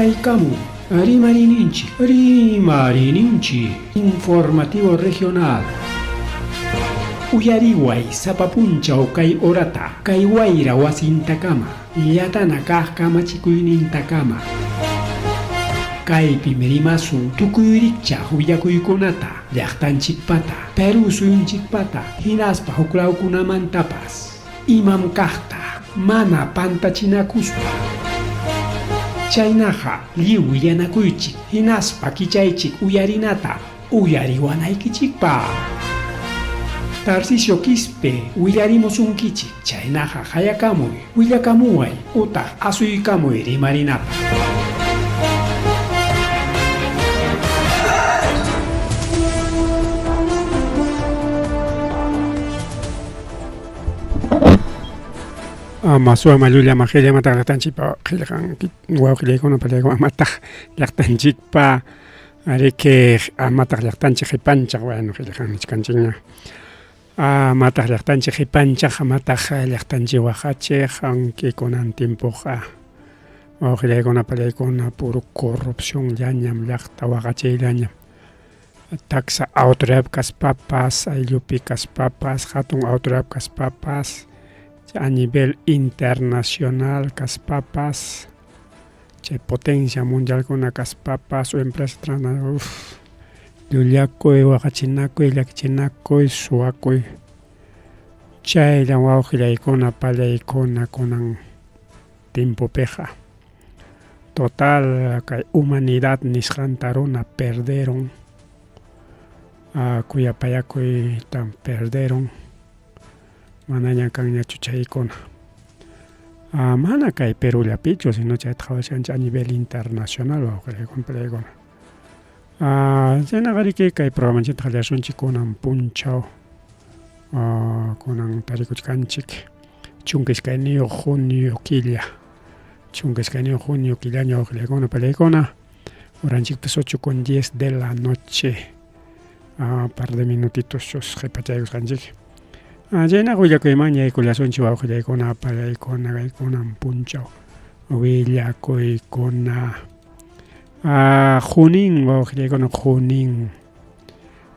Qallariykamu Rimariyninchik, Rimariyninchik Informativo Regional. Uyariway sapa punchaw kay horata, kay wayra wasintakama, llatana kaq kamachikuynintakama. Kaypim rimasun tukuy rikchaq willakuykunata, llaqtanchikpata, Perú suyunchikpata, hinaspa huklawkunamantapas. Imam kaqta mana pantachinakuspa. Chaynaqa lliw willanakuychik hinaspa kichaychik uyarinata uyariwanaykichikpaq. Tarcisio Quispe willarimusunkichik, chaynaqa qayakamuy, willakamuway utaq asuykamuy rimarinapaq. Ama suwa llulla ama qilla amataq llaqtanchikpa qillqan wawqillaykuna pallaykuna amataq llaqtanchikpa ariki amataq llaqtanchik qipanchaq bueno qillqan nichkanchikña amataq llaqtanchik qipanchaq amataq llaqtanchik waqachiq aunque kunan tiempoqa wawqillaykuna pallaykuna puro corrupcionllañam llaqta waqachiyllañam Taksa autoridad kaspapas, ayllupi kaspapas, hatun autoridad kaspapas, a nivel internacional kaspapas, chay potencia mundialkuna kaspapas o empresa transnacional, uf, llullakuy, waqachinakuy, llakichinakuy, suwakuy. Chayllam wawqillaykuna, pallaykuna kunan tiempopiqa. Total kay humanidad nisqanta runa perderon, kuyapayakuytam perderon, manaña kanñachu chaykuna. Mana kay Perullapichu, sino chayta qhawashanchik a nivel internacional wawqillaykuna. Chaynaqa riki kay programanchikta qallasunchik kunan punchaw, kunan tarikuchkanchik 12 junio killa. 12 junio killaña wawqillaykuna pallaykuna, horanchikpas 8 con 10 de la noche. Par de minutitos qhipachaykusqanchik. Chaynaqa willakuyman yaykullasunchik wawqillaykuna pallaykuna kaykunan punchaw willakuykuna. Junín wawqillaykuna Junín.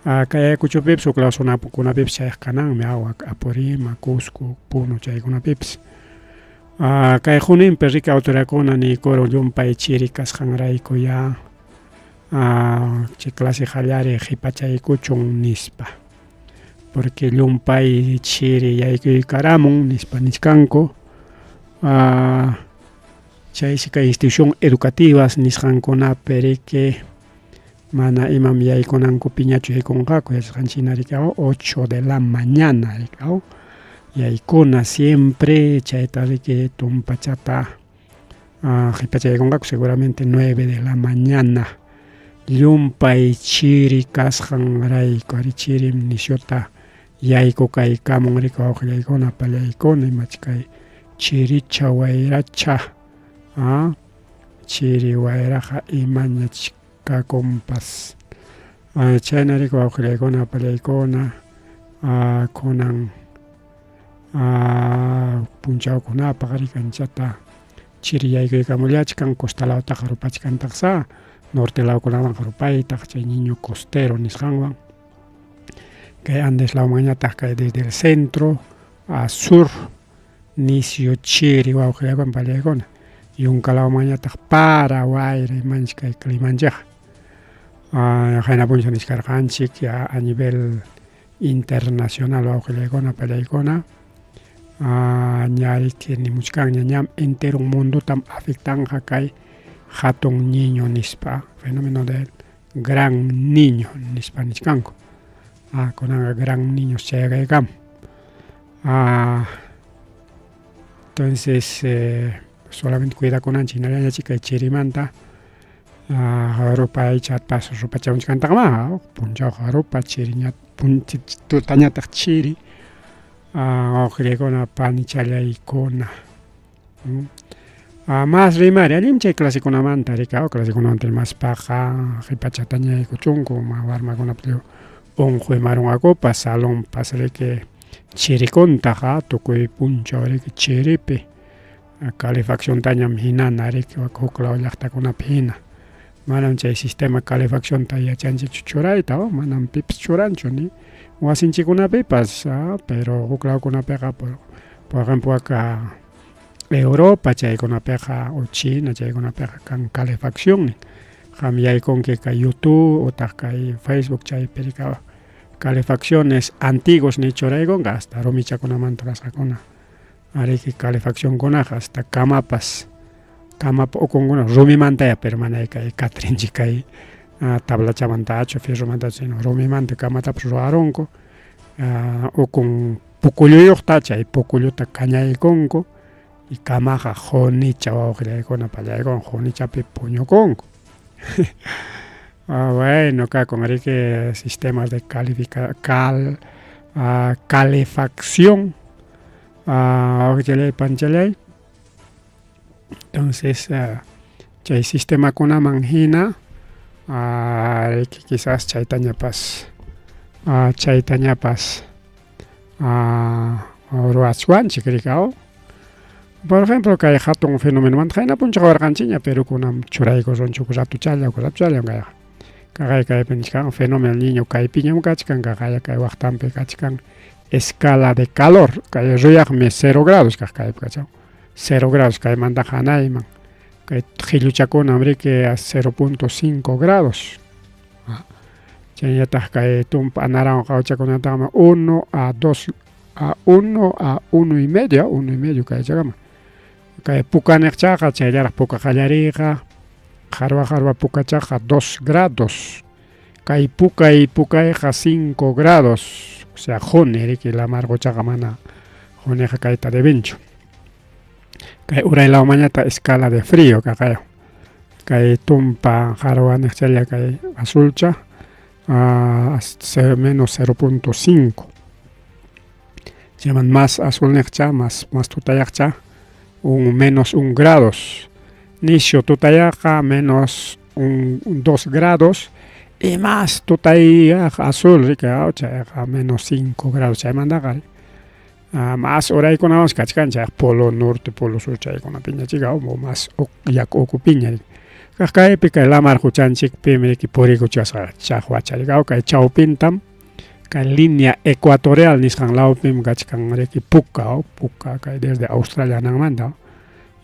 Kay Ayacuchopipis huk law zonakunapipis chayaq kananmi awa Apurímac, Cusco, Puno chaykunapipis. Kay Juninpi riki autoridadkuna niykurun llumpay chiri kasqanrayku ya chay clase qallariy qhipachaykuchun nispa. Porque llumpay chiri yaykuykaramun nispa nichkanku. Chaysi kay institución educativas nisqankunapi riki mana imam yaykunankupiñachu yaykunqaku yachasqanchik hina riki 8 de la mañana riki yaykuna siempre chayta riki tumpachata qhipachaykunqaku seguramente 9 de la mañana llumpay chiri kasqanrayku ari chirim nisyuta yaykukaykamun riki wawqillaykuna pallaykuna imach kay chiricha wayracha chiri wayraqa imañach kakunpas. Chayna riki wawqillaykuna pallaykuna kunan punchawkunapaq riki anchata chiri yaykuykamullachkan costa lawtaqa rupachkantaqsá norte lawkunamanqa rupaytaq chay niño costero nisqanwan. Kay Andes lawmanñataq kay desde el centro a sur nisyu chiri wawqillaykuna pallaykuna yunka lawmanñataq para wayra imanchik kay climanchikqa. Qayna punchaw nichkarqanchik ya a nivel internacional wawqillaykuna pallaykuna ña riki nimuchkanña ñam entero mundotam afectanqa kay hatun niño nispa fenómeno del gran niño nispa nichkanku. Kunanqa gran niños chayakaykamun. Entonces solamente cuidakunanchik hinallañachik kay chirimanta rupaychapas rupachamunchikantaqmá punchawqa rupa chiriña tutañataq chiri wawqillaykuna panichallaykuna. Mas rimari allinmi chay clasekunamanta riki clasekunamanta rimaspaqa qhipachataña yaykuchunku warmakunap lliw unquy marunqakupas salonpas riki chirikuntaq tukuy punchaw riki chiripi. Calefacciontañam hinana riki huk law llaqtakunapi hina. Manam chay sistema calefaccionta yachanchikchu churayta, manam pipas churanchu ni wasinchikkunapipas, pero huk lawkunapiqa por ejemplo acá Europa chaykunapiqa o China chaykunapiqa kan calefacción. Qam yaykunki kay YouTube utaq kay Facebook chaypi rika calefacciones antiguos ni churaykunqa hasta rumichakunamanta kasqakuna. Ariki calefaccionkunaqa hasta camapas camapa ukunkuna rumimantaya pero mana kay catrinchik kay tablachamantachu fierromantachu sino rumimanta camatapas ruwarunku ukun pukulluyuqta chay pukulluta kañaykunku y camaqa qunicha wawqillaykuna pallaykuna qunichapi puñukunku. Bueno, kakun riki sistemas de califica, cal, calefacción wawqillay panchallay. Entonces chay sistemakunaman hina riki quizás chaytañapas chaytañapas ruwachwanchik riki. Por ejemplo, kay hatun fenomenomanta qayna punchaw qawarqanchikña, pero kunam churaykusunchik ratuchalla, huk ratuchalla kayqa. Kaqay kaypi nichkan fenómeno niño kaypiñam kachkan, kaqaya kay waqtanpi kachkan escala de calor, kay ruyaqmi 0 grados kaq kaypi kachan. 0 grados kaymanta hanayman. Kay qilluchakunam riki a 0.5 grados. Chaynallataq kay tumpa naranjo qawchakunataqmi 1 a 2 a 1 a 1 y medio, 1 y medio kaychakama. Kay pukaniqchaqa chayllaraq puka qallariyqa qarwa qarwa pukachaqa 2 grados. Kay pukay pukayqa 5 grados. O sea, quni riki lamar quchaqa mana quniqa kayta debenchu. Kay uray lawmanñataq escala de frío kaqayaw. Kay tumpa qarwa niqchalla kay azulcha menos 0.5. Chayman más azul niqcha, más más tutayaqcha un menos 1 grados. Nisyu tutayaqa menos un 2 grados y más tutayaq azul riki chayqa menos 5 grados chaymantaqa más uraykunawansi kachkan chayqa polo norte, polo sur chaykunapiña chika o más yaku ukupiña. Kaq kaypi kay lamar quchanchikpimi riki purikuchkasqa chaqwacha riki kay chawpintam kay línea ecuatorial nisqan lawpim kachkan riki puka, puka kay desde Australia hananmanta.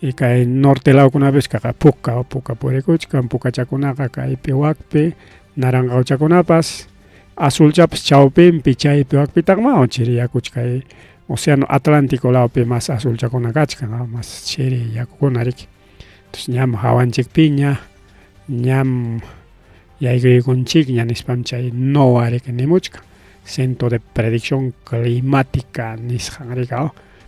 Y kay norte lawkunapis kaqa puka, puka purikuchkan, pukachakunaqa kaypi wakpi, naranja quchakunapas, azulchapas chawpinpi chaypi wakpitaqma chiri yakuch kay Océano Atlántico lawpi más azulchakuna kachkan, más chiri yakukuna riki. Entonces ñam hawanchikpiña, ñam yaykuykunchikña nispam chay NOAA riki nimuchkan. Centro de Predicción Climática nisqan riki.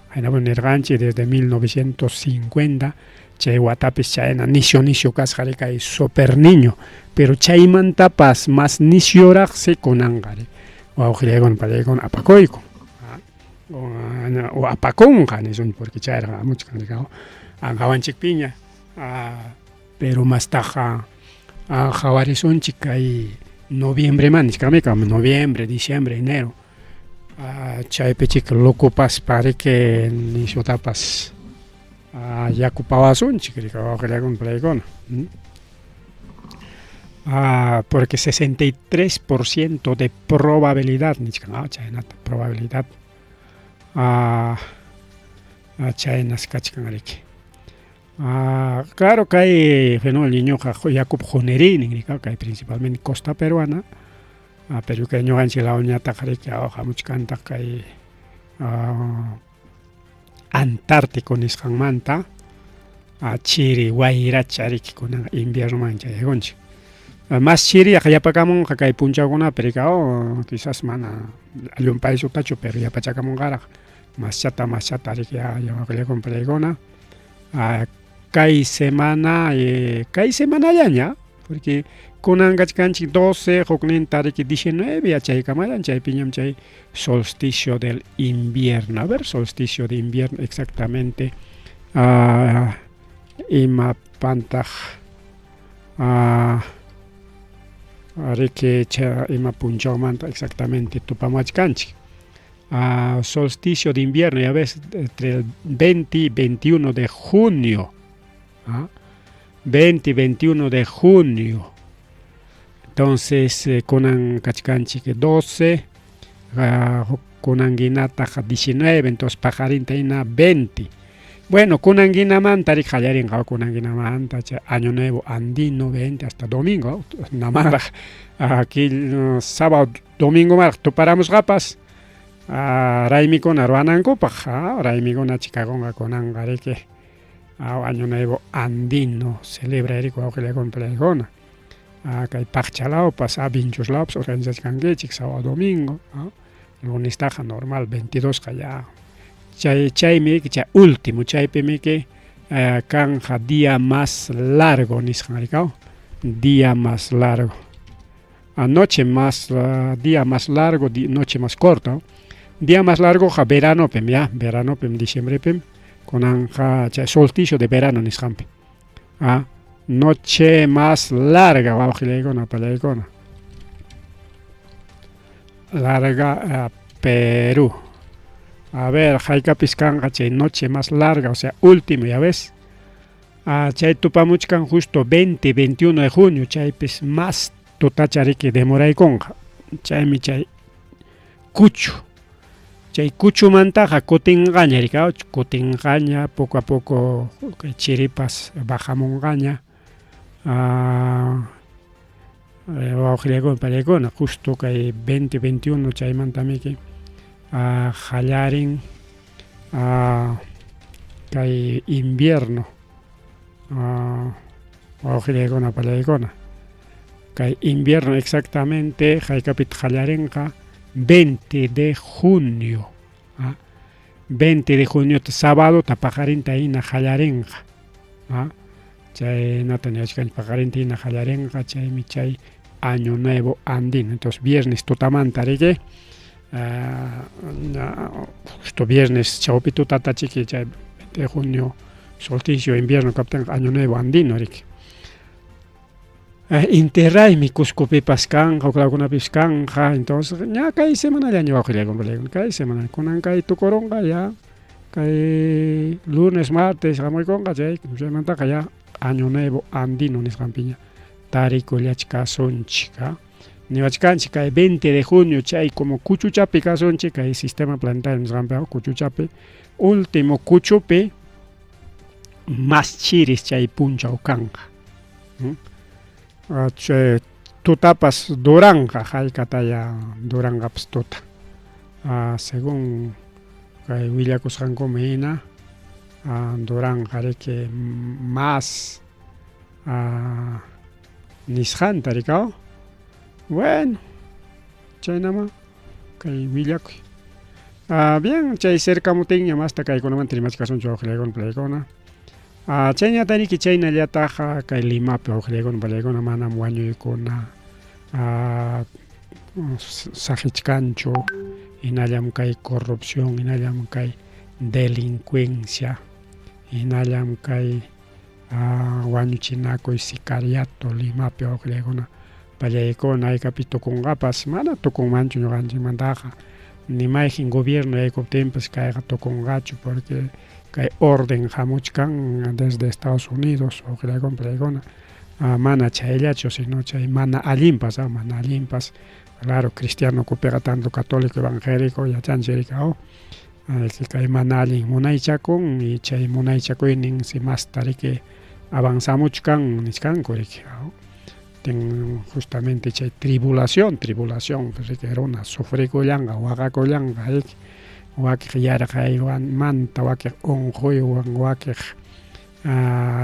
Haynapim nirqanchik desde 1950 chay watapis chayna nisyu nisyu kasqa riki kay super niño, pero chaymantapas más nisyuraqsi kunanqa ri wawqillaykuna pallaykuna apakuykun. O apakunqa nisun porque chayraq hamuchkan riki hawanchikpiña, pero mastaqa qhawarisunchik kay noviembreman nichkanmi noviembre, diciembre, enero. Chaypichik lukupaspa riki nisyutapas yaku pawasunchik riki wawqillaykuna pallaykuna. Porque 63% de probabilidad nichkan, chaynata probabilidad chaynas kachkan riki. Claro, kay fenómeno niñoqa yakup quniriynin riki kay principalmente costa peruana, pero kay ñuqanchik lawñataq riki hamuchkantaq kay Antártico nisqanmanta chiri wayracha riki kunan inviernoman chayaykunchik. Más chiriyaq yapakamunqa kay punchawkunapi riki quizás mana llumpay sutachu pero yapachakamunqaraq maschata maschata riki wawqillaykuna pallaykuna. Kay semana kay semanallaña porque kunan kachkanchik 12 hukninta riki 19 yachaykamallan chaypiñam chay solsticio del invierno. A ver, solsticio de invierno exactamente ima pantaq riki ima punchawmanta exactamente tupamachkanchik. Solsticio de invierno, ya ves, entre el 20 y 21 de junio. 20 y 21 de junio. Entonces, kunan kachkanchik 12, kunankinataq 19, entonces paqarinta hina 20. Bueno, kunankinamanta rik qallarinqa, kunankinamanta chay año nuevo andino 20 hasta domingo, namanraq aquí sábado, domingo maraq tuparamusqapas raymikuna ruwanankupaq, raymikuna chikakunqa kunanqa riki año nuevo andino celebra riki wawqillaykuna palaykuna. Kay Paqchalawpas, Vinchuslawpas organizachkankichik sábado, domingo, lunestaqa normal 22 qa ya. Chay chaymi chay último chaypimiki kanja día más largo nisqan rikaw, día más largo. Noche más, día más largo, noche más corto. Día más largo ja veranopim ya, veranopim diciembrepim kunanja chay solsticio de verano nisqanpi. Noche más larga wawqillaykuna palaykuna. Larga Perú. A ver, haykapis kanqa chay noche más larga, o sea, último, ya ves. Chay tupamuchkan justo 20, 21 de junio, chaypis más tutacha riki demoraykunqa. Chaymi chay kuchu. Chay kuchumantaqa kutinqaña rikaw, kutinqaña poco a poco kay chiripas bajamunqaña. Wawqillaykuna palaykuna justo kay 20, 21 chaymantamiki qallarin kay invierno wawqillaykuna palaykuna. Kay invierno exactamente haykapitaq qallarinqa 20 de junio. 20 de junio sábado paqarinta hina qallarinqa. Chaynata niyachkanchik paqarinta hina qallarinqa chaymi chay año nuevo andino. Entonces viernes tutamanta riki justo viernes chawpi tutata chiki chay 20 de junio solsticio invierno kaptinqa año nuevo andino riki. Inti raymi Cuscopipas kanqa, huklawkunapis kanqa, entonces ña kay semanallaña wawqillaykuna kay semana kunan kay tukurunqa ya kay lunes, martes hamuykunqa chay chaymantaqa ya año nuevo andino nisqanpiña tarikullachkasunchik. Niwachkanchik kay 20 de junio chay como kuchuchapi kasunchik kay sistema planetario nisqanpi kuchuchapi último kuchupi más chiris chay punchaw kanqa. Chay tutapas duranqa haykataya duranqapas tuta. Según kay willakusqankuman hina duranqa riki más nisqanta rikaw. Bueno, chaynama kay willakuy. Bien, chay cercamutinña masta kaykunamanta rimachkasunchik wawqillaykuna palaykuna. Chayñata riki chaynallataq kay Limapi wawqillaykuna palaykuna manam wañuykuna saqichkanchu, hinallam kay corrupción, hinallam kay delincuencia, hinallam kay wañuchinakuy sicariato Limapi wawqillaykuna pallaykuna haykapi tukunqapas mana tukunmanchu ñuqanchikmantaqa ni mayqin gobierno yaykuptinpas kayqa tukunqachu porque kay orden hamuchkan desde Estados Unidos wawqillaykuna pallaykuna mana chayllachu sino chay mana allinpas mana allinpas claro cristiano ukupiqa tanto católico evangélico yachanchik riki kay mana allin munaychakun y chay munaychakuynin si masta riki avanzamuchkan nichkanku riki ten justamente chay tribulación tribulación riki runa sufrikullanqa waqakullanqa riki wakiq yarqaymanta wakiq unquywan wakiq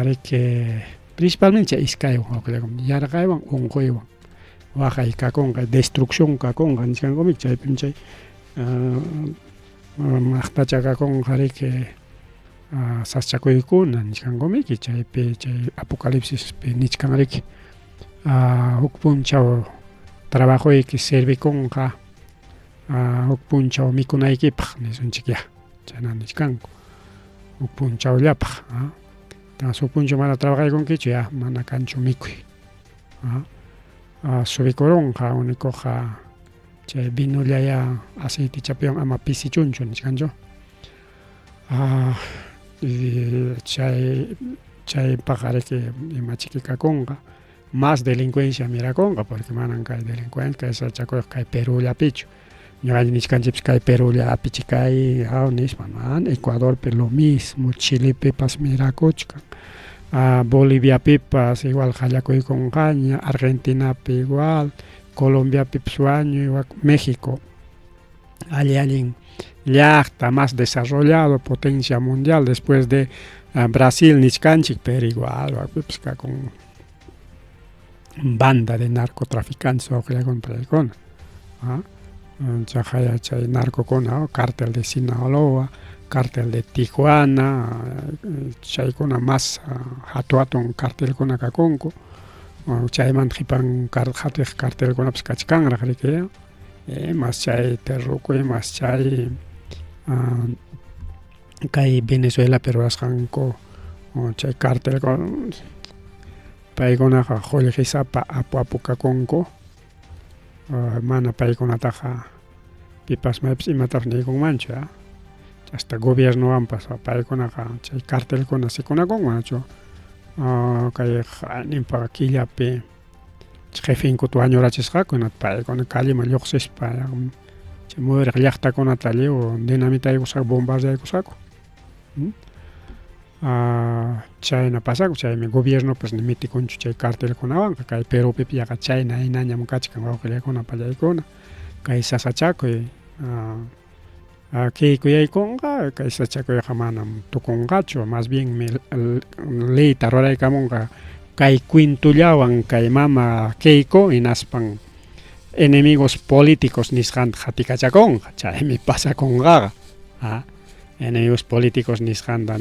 riki principalmente chay iskaywan wawqillaykuna yarqaywan unquywan waqay kakunqa destrucción kakunqa nichkankumiki chaypim chay maqtacha kakunqa riki sasachakuykuna nichkankumiki chaypi chay apocalipsispi nichkan riki huk punchaw trabajoyki servikunqa huk punchaw mikunaykipaq nisunchik ya chayna nichkanku huk punchawllapaq entonces huk punchaw mana trabajaykunkichu ya mana kanchu mikuy subikurunqa unicoqa. Chay vinollayá aceitechapiwan ama pisichunchu nichkanchu. Ah, chay chaypaqariki imachiki kakunqa más delincuencia mirakunqa porque manan kay delincuencia kay sachakuyqa kay Perullapichu. Ñuqanchik nichkanchikpas kay Perullapichi kay aw nispa mana Ecuadorpi lo mismo Chilepipas mirakuchkan ah, Boliviapipas igual qallakuykunqaña Argentinapi igual Colombiapipas wañuy México alli allin llaqta más desarrollado potencia mundial después de Brasil nichkanchik pero igual wapipas kakun banda de narcotraficantes wawqillakuna paykuna chaqaya chay narcokuna cártel de Sinaloa cártel de Tijuana chaykuna más hatu hatun cartelkuna kakunku chaymanta qhipan qatiq cartelkunapas kachkanraq riki mas chay terrukuy mas chay kay Venezuelapi rurasqanku chay cartelkuna paykunaqa qullqisapa apu apu kakunku mana paykunataqa pipas maypas imatapas niykunmanchu hasta gobiernowanpas paykunaqa chay cartelkuna sikunakunman manachu kay ninpa killapi jefenkuta wañurachisqaku paykuna calleman lluqsispa chay muyuriq llaqtakunata lliw dinamitaykusqaku bombardeaykusqaku chayna pasakun chaymi gobiernopas ni mitikunchu chay cartelkunawanqa kay Perupipas yaqa chayna hinañam kachkan wawqillaykuna pallaykuna kay sasachakuy Keykuyaykunqa kay sasachakuyqa manam tukunqachu más bienmi leyta ruraykamunqa kay cuentollawan kay mama Keiko hinaspan enemigos políticos nisqanta qatikachakunqa chaymi pasakunqaqa enemigos políticos nisqanta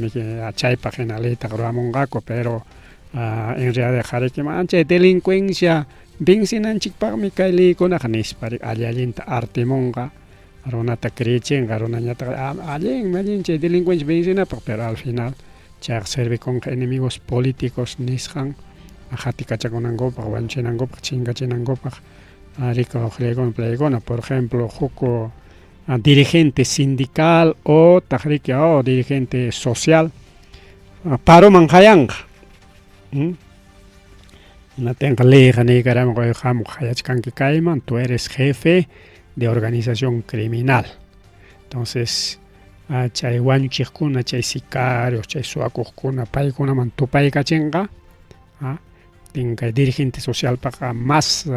chaypaq hina leytaqa ruramunqaku pero en realidad qariki chay delincuencia vencenanchikpaqmi kay leykunaqa nispa alli allinta artimunqa runata creechinqa runañataq allinmi allin chay delincuencia vencenapaq pero al final chayqa servikunqa enemigos políticos nisqan qatikachakunankupaq wañuchinankupaq chinkachinankupaq rikuq playkuna por ejemplo huk dirigente sindical otaq riki oh, dirigente social paroman qayanqa Hinatinqa leyqa niykaramun hamuq qayachkanki kayman tú eres jefe de organización criminal entonces chay wañuchiqkuna chay sicarios chay suwakuqkuna paykunaman tupaykachinqa kay dirigente socialpaqa más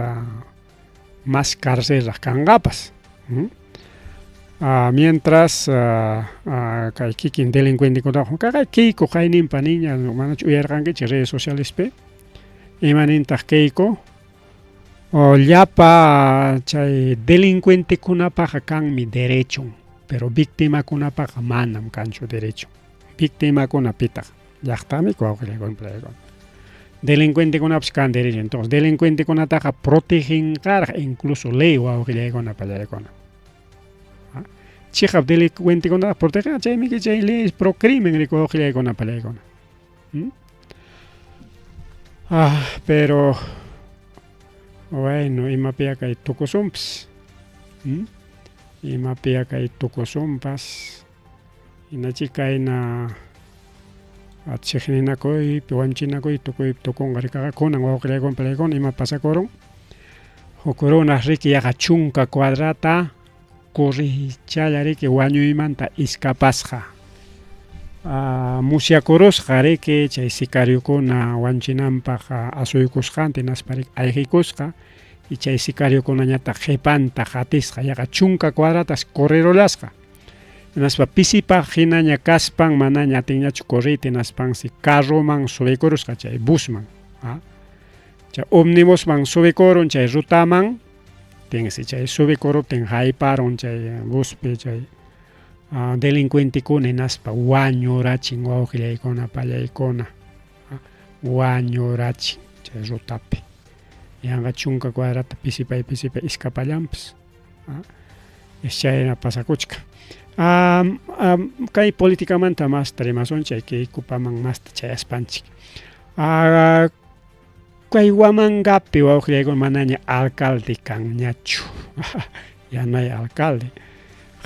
más carcelraq kanqapas mientras kay kikin delincuentekunaqa kay Keiko qayninpa niña manachu uyarqankichik redes socialespi imanintaq Keiko llapa chay delincuentekunapaqa kanmi derechon pero victimakunapaqa manam kanchu derecho victimakuna pitaq llaqtami wawqillaykuna delincuentekunapas kan derecho entonces delincuentekunataqa protegenqaraq incluso ley wawqillaykuna pallaykuna chiqap delincuentekunataqa protegen chaymi chay ley pro crimen riki wawqillaykuna pallaykuna pero bueno imapiya kay tukusunpas imapiya kay tukusunpas hinachik kayna chiqninakuypi wañuchinakuy tukuypi tukunqa rikaqa kunan wawqillaykuna pallaykuna ima pasakurun huk runaq riki yaqa chunka cuadrata corrichalla riki wañuymanta iskapasqa musyakurusqa riki chay sicariokuna wañuchinanpaq asuykusqanta hinaspa riki ayqikusqa y chay sicariokunañataq qhipanta qatisqa yaqa chunka cuadratas correrollasqa hinaspa pisipaq hinaña kaspan manaña atinñachu corriyta hinaspansi carroman subikurusqa chay busman chay omnibusman subikurun chay rutaman tinsi chay subikuruptin hayparun chay buspi chay delincuentekuna hinaspa wañurachin wawqillaykuna pallaykuna wañurachin chay rutapi yanqa chunka cuadrata pisipay pisipay iskapallanpas chayna pasakuchkan kay políticamanta masta rimasun chay Keikopaman masta chayaspanchik kay Huamangapi wawqillaykuna manaña alcalde kanñachu. Yanay alcalde.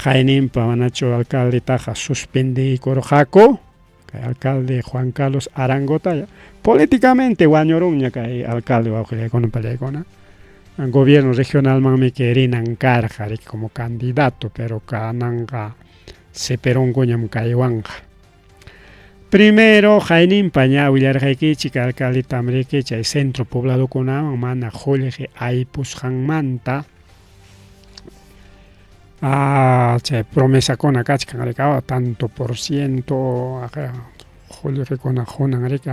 Qayninpa manachu alcaldetaqa suspendiykurqaku? Kay alcalde Juan Carlos Arangota políticamente wañurunña kay alcalde wawqillaykuna pallaykuna. Gobierno regionalmanmi kay rinan karqa riki como candidato, pero kananqa seperunkuñam kaywanqa. Primero, qayninpa ña willarqaykichik alcaldetam riki chay centro pobladokunaman mana qullqi aypusqanmanta chay promesakuna kachkan riki tanto por ciento qullqikuna qunan riki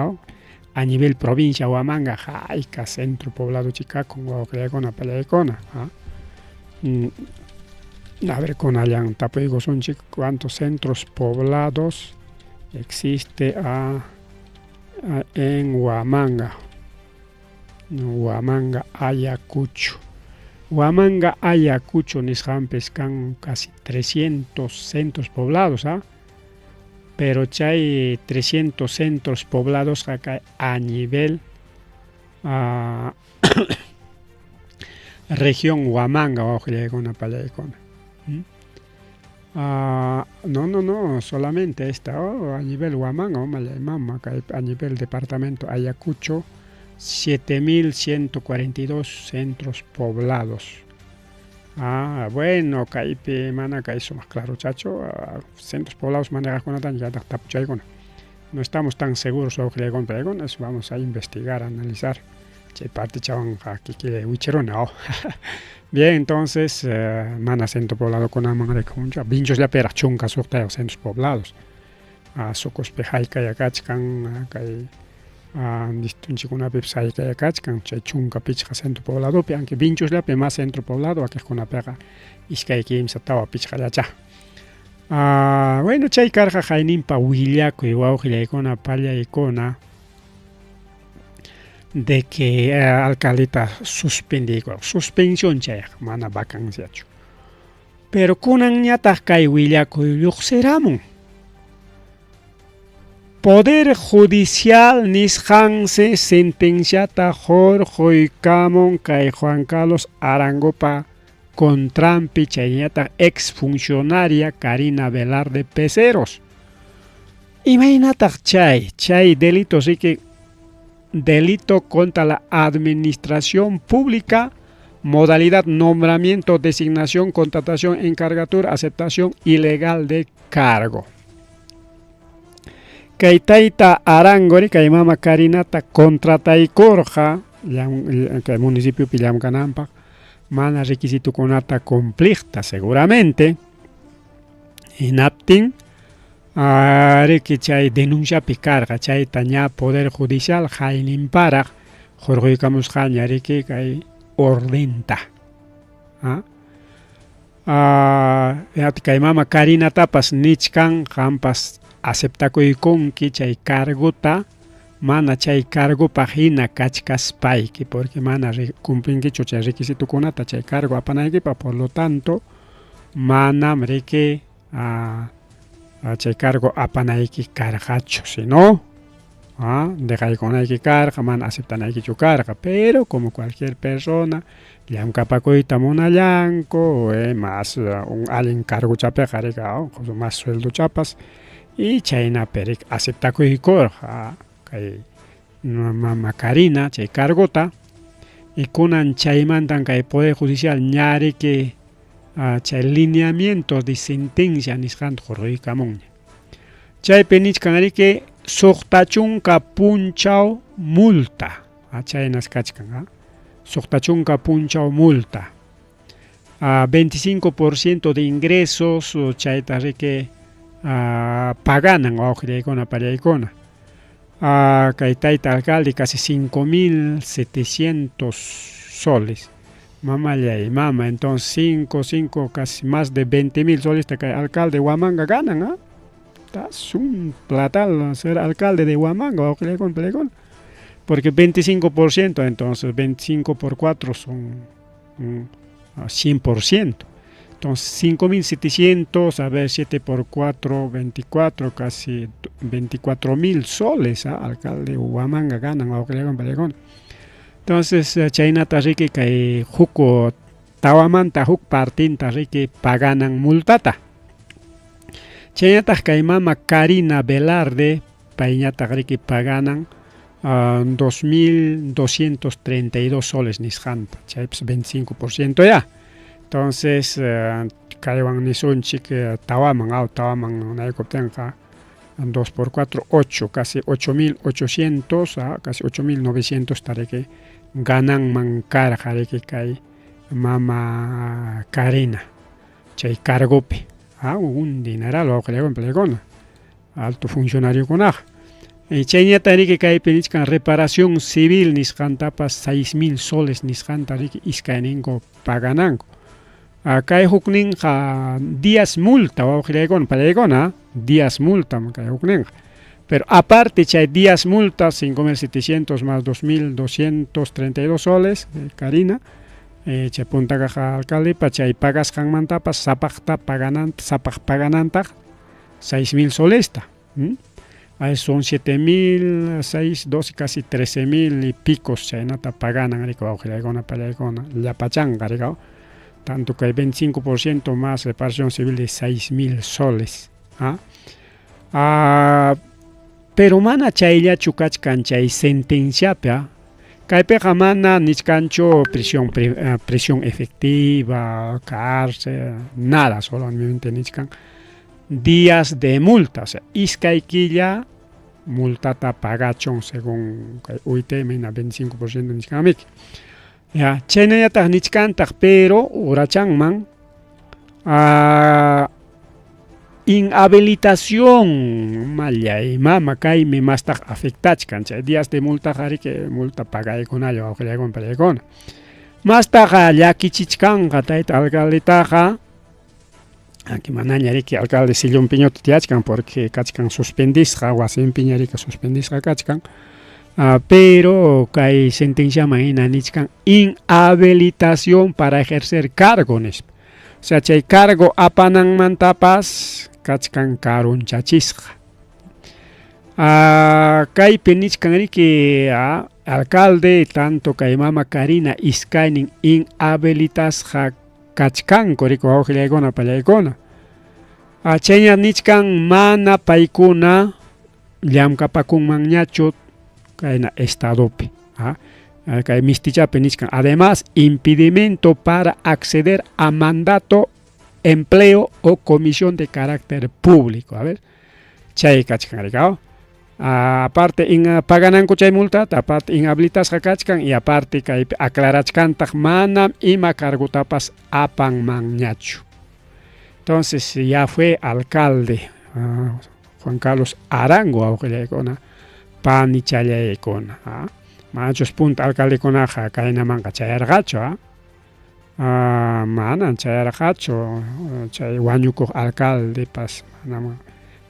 a nivel provincia Huamanga hayka centro poblado chikakun wawqillaykuna pallaykuna. A ver, kunallan tapuykusunchik cuántos centros poblados existe en Huamanga. Huamanga, Ayacucho. Huamanga, Ayacucho nisqanpis kan casi 300 centros poblados, ¿ah? Pero chay 300 centros poblados acá a nivel región Huamanga, wawqillaykuna pallaykuna. No, no, no, solamente esta, a nivel Huamanga, mama, a nivel departamento Ayacucho, 7.142 centros poblados. Bueno, kaypi mana kay sumaq claro chacho, centros poblados manejaqkunata ñataq tapuchaykuna. No estamos tan seguros wawqillaykuna pallaykuna, eso vamos a investigar, a analizar. Chay partichawanqa kikillay wichiruna. Bien, entonces, mana centro pobladokunaman rikunchu, Vinchosllapiraq 16 centros poblados. Sucospi haykaya kachkan, kay distunchikunapipas haykaya kachkan, chay 15 centro pobladopi, aunque Vinchosllapi más centro poblado, wakiqkunapiqa 2, 3, 4, 5llacha. Bueno, chay karqa qayninpa willakuy wawqillaykuna pallaykuna de que alcaldeta suspendiykurqa, suspensión chayqa mana vacanciachu. Pero kunanñataq kay willakuy lluqsiramun. Poder Judicial nisqansi sentenciata hurquykamun kay Juan Carlos Arangopa contranpi chayñataq exfuncionaria Karina Velarde Peceros. Imaynataq chay? Chay delito riki delito contra la administración pública, modalidad nombramiento, designación, contratación, encargatura, aceptación ilegal de cargo. Kay tayta Arangori, kay mama Karinata contrataykurqa kay municipiopi llamkananpaq mana requisitokunata cumpliqta seguramente. Hinaptin riki chay denunciapi karqa chayta ña Poder Judicial hayninparaq hurquykamusqaña riki kay ordenta. Kay mama Karinatapas nichkan qampas aceptakuykunki chay cargota mana chay cargopaq hina kachkaspayki porque mana cumplinkichu chay requisitokunata chay cargo apanaykipaq, por lo tanto manam riki chay cargo apanayki karqachu, sino dejaykunayki karqa, mana aceptanaykichu karqa, pero como cualquier persona llamkapakuyta munallanku, más un allin cargochapiqa riki más sueldochapas y chaynapi riki aceptakuykurqa kay mama Karina chay cargota y kunan chaymantan kay Poder Judicial ña riki chay lineamiento de sentencia nisqanta hurquykamunña. Chaypi nichkan riki 60 punchaw multa, chaynas kachkan, 60 punchaw multa, 25% de ingresos chayta riki paganan wawqillaykuna pallaykuna. Kay tayta alcalde casi 5.700 soles. Mamallay mama, entonces 5, 5, casi más de 20.000 soles kay alcalde Huamanga ganan, Es un platal ser alcalde de Huamanga, wawqillaykuna pallaykuna. Porque 25%, entonces 25 por 4 son 100%. Entonces 5.700, a ver, 7 por 4, 24, casi 24.000 soles, alcalde Huamanga ganan, wawqillaykuna pallaykuna. Entonces chaynata riki kay huk Tawamanta huk partinta riki paganan multata. Chaynataq kay mama Karina Velarde payñataq riki paganan 2.232 soles nisqanta, chaypas 25% ya. Entonces kaywan nisunchik tawaman, aw tawaman naykuptinqa 2 por 4, 8, casi 8.800, casi 8.900 ta riki gananman karqa riki kay mama Karina chay cargopi. Un dineral wawqillaykuna palaykuna alto funcionariokunaqa. Chayñata riki kaypi nichkan reparación civil nisqantapas 6.000 soles nisqanta riki iskayninku pagananku. Kay hukninqa días multa wawqillaykuna palaykuna, días multa kay hukninqa. Pero aparte chay días multa 5.700 más 2.232 soles Karina, chay punta kaq alcaldepa chay pagasqanmantapas sapaqta pagananta, sapaq paganantaq 6.000 solesta. Ahí son 7.000, 6, 12, casi 13.000 y picos chaynata paganan riki wawqillaykuna palaykuna llapachanqa riki. Tanto que hay 25% más reparación civil de 6.000 soles. Pero mana chayllachu kachkan chay sentenciapi. Kaypiqa mana nichkanchu prisión, prisión efectiva, cárcel, nada, solamente nichkan días de multa, o sea, iskay killa multata pagachun según kay UIT mina 25% nichkanmiki. Ya, chaynallataq nichkantaq, pero urachanman inhabilitación mallay mama kaymi mastaq afectachkan chay días de multaqa riki multa pagaykunalla wawqillaykuna palaykuna. Mastaqa llakichichkanqa tayta alcaldetaqa. Aquí manaña riki alcalde sillunpiñuta tiyachkan porque kachkan suspendisqa, wasinpiña riki suspendisqa kachkan. Pero kay sentenciaman hina nichkan inhabilitación para ejercer cargo nispa. O sea, chay cargo apananmantapas kachkan karunchachisqa. Kaypi nichkan riki alcalde tanto kay mama Karina iskaynin inhabilitasqa kachkanku riki wawqillaykuna pallaykuna. Chayña nichkan mana paykuna llamkapakunmanñachu kayna estadopi. Kay mistichapi nichkan además impedimento para acceder a mandato, empleo o comisión de carácter público. A ver, chay kachkan riki. Aparte in pagananku chay multata, aparte inhabilitasqa kachkan y aparte kaypi aclarachkantaq manam ima cargotapas apanmanñachu. Entonces ya fue alcalde Juan Carlos Arango wawqillaykuna panichallaykuna. Manachus punta alcaldekunaqa kaynamanqa chayarqachu, manan chayarqachu chay wañukuq alcaldepas manam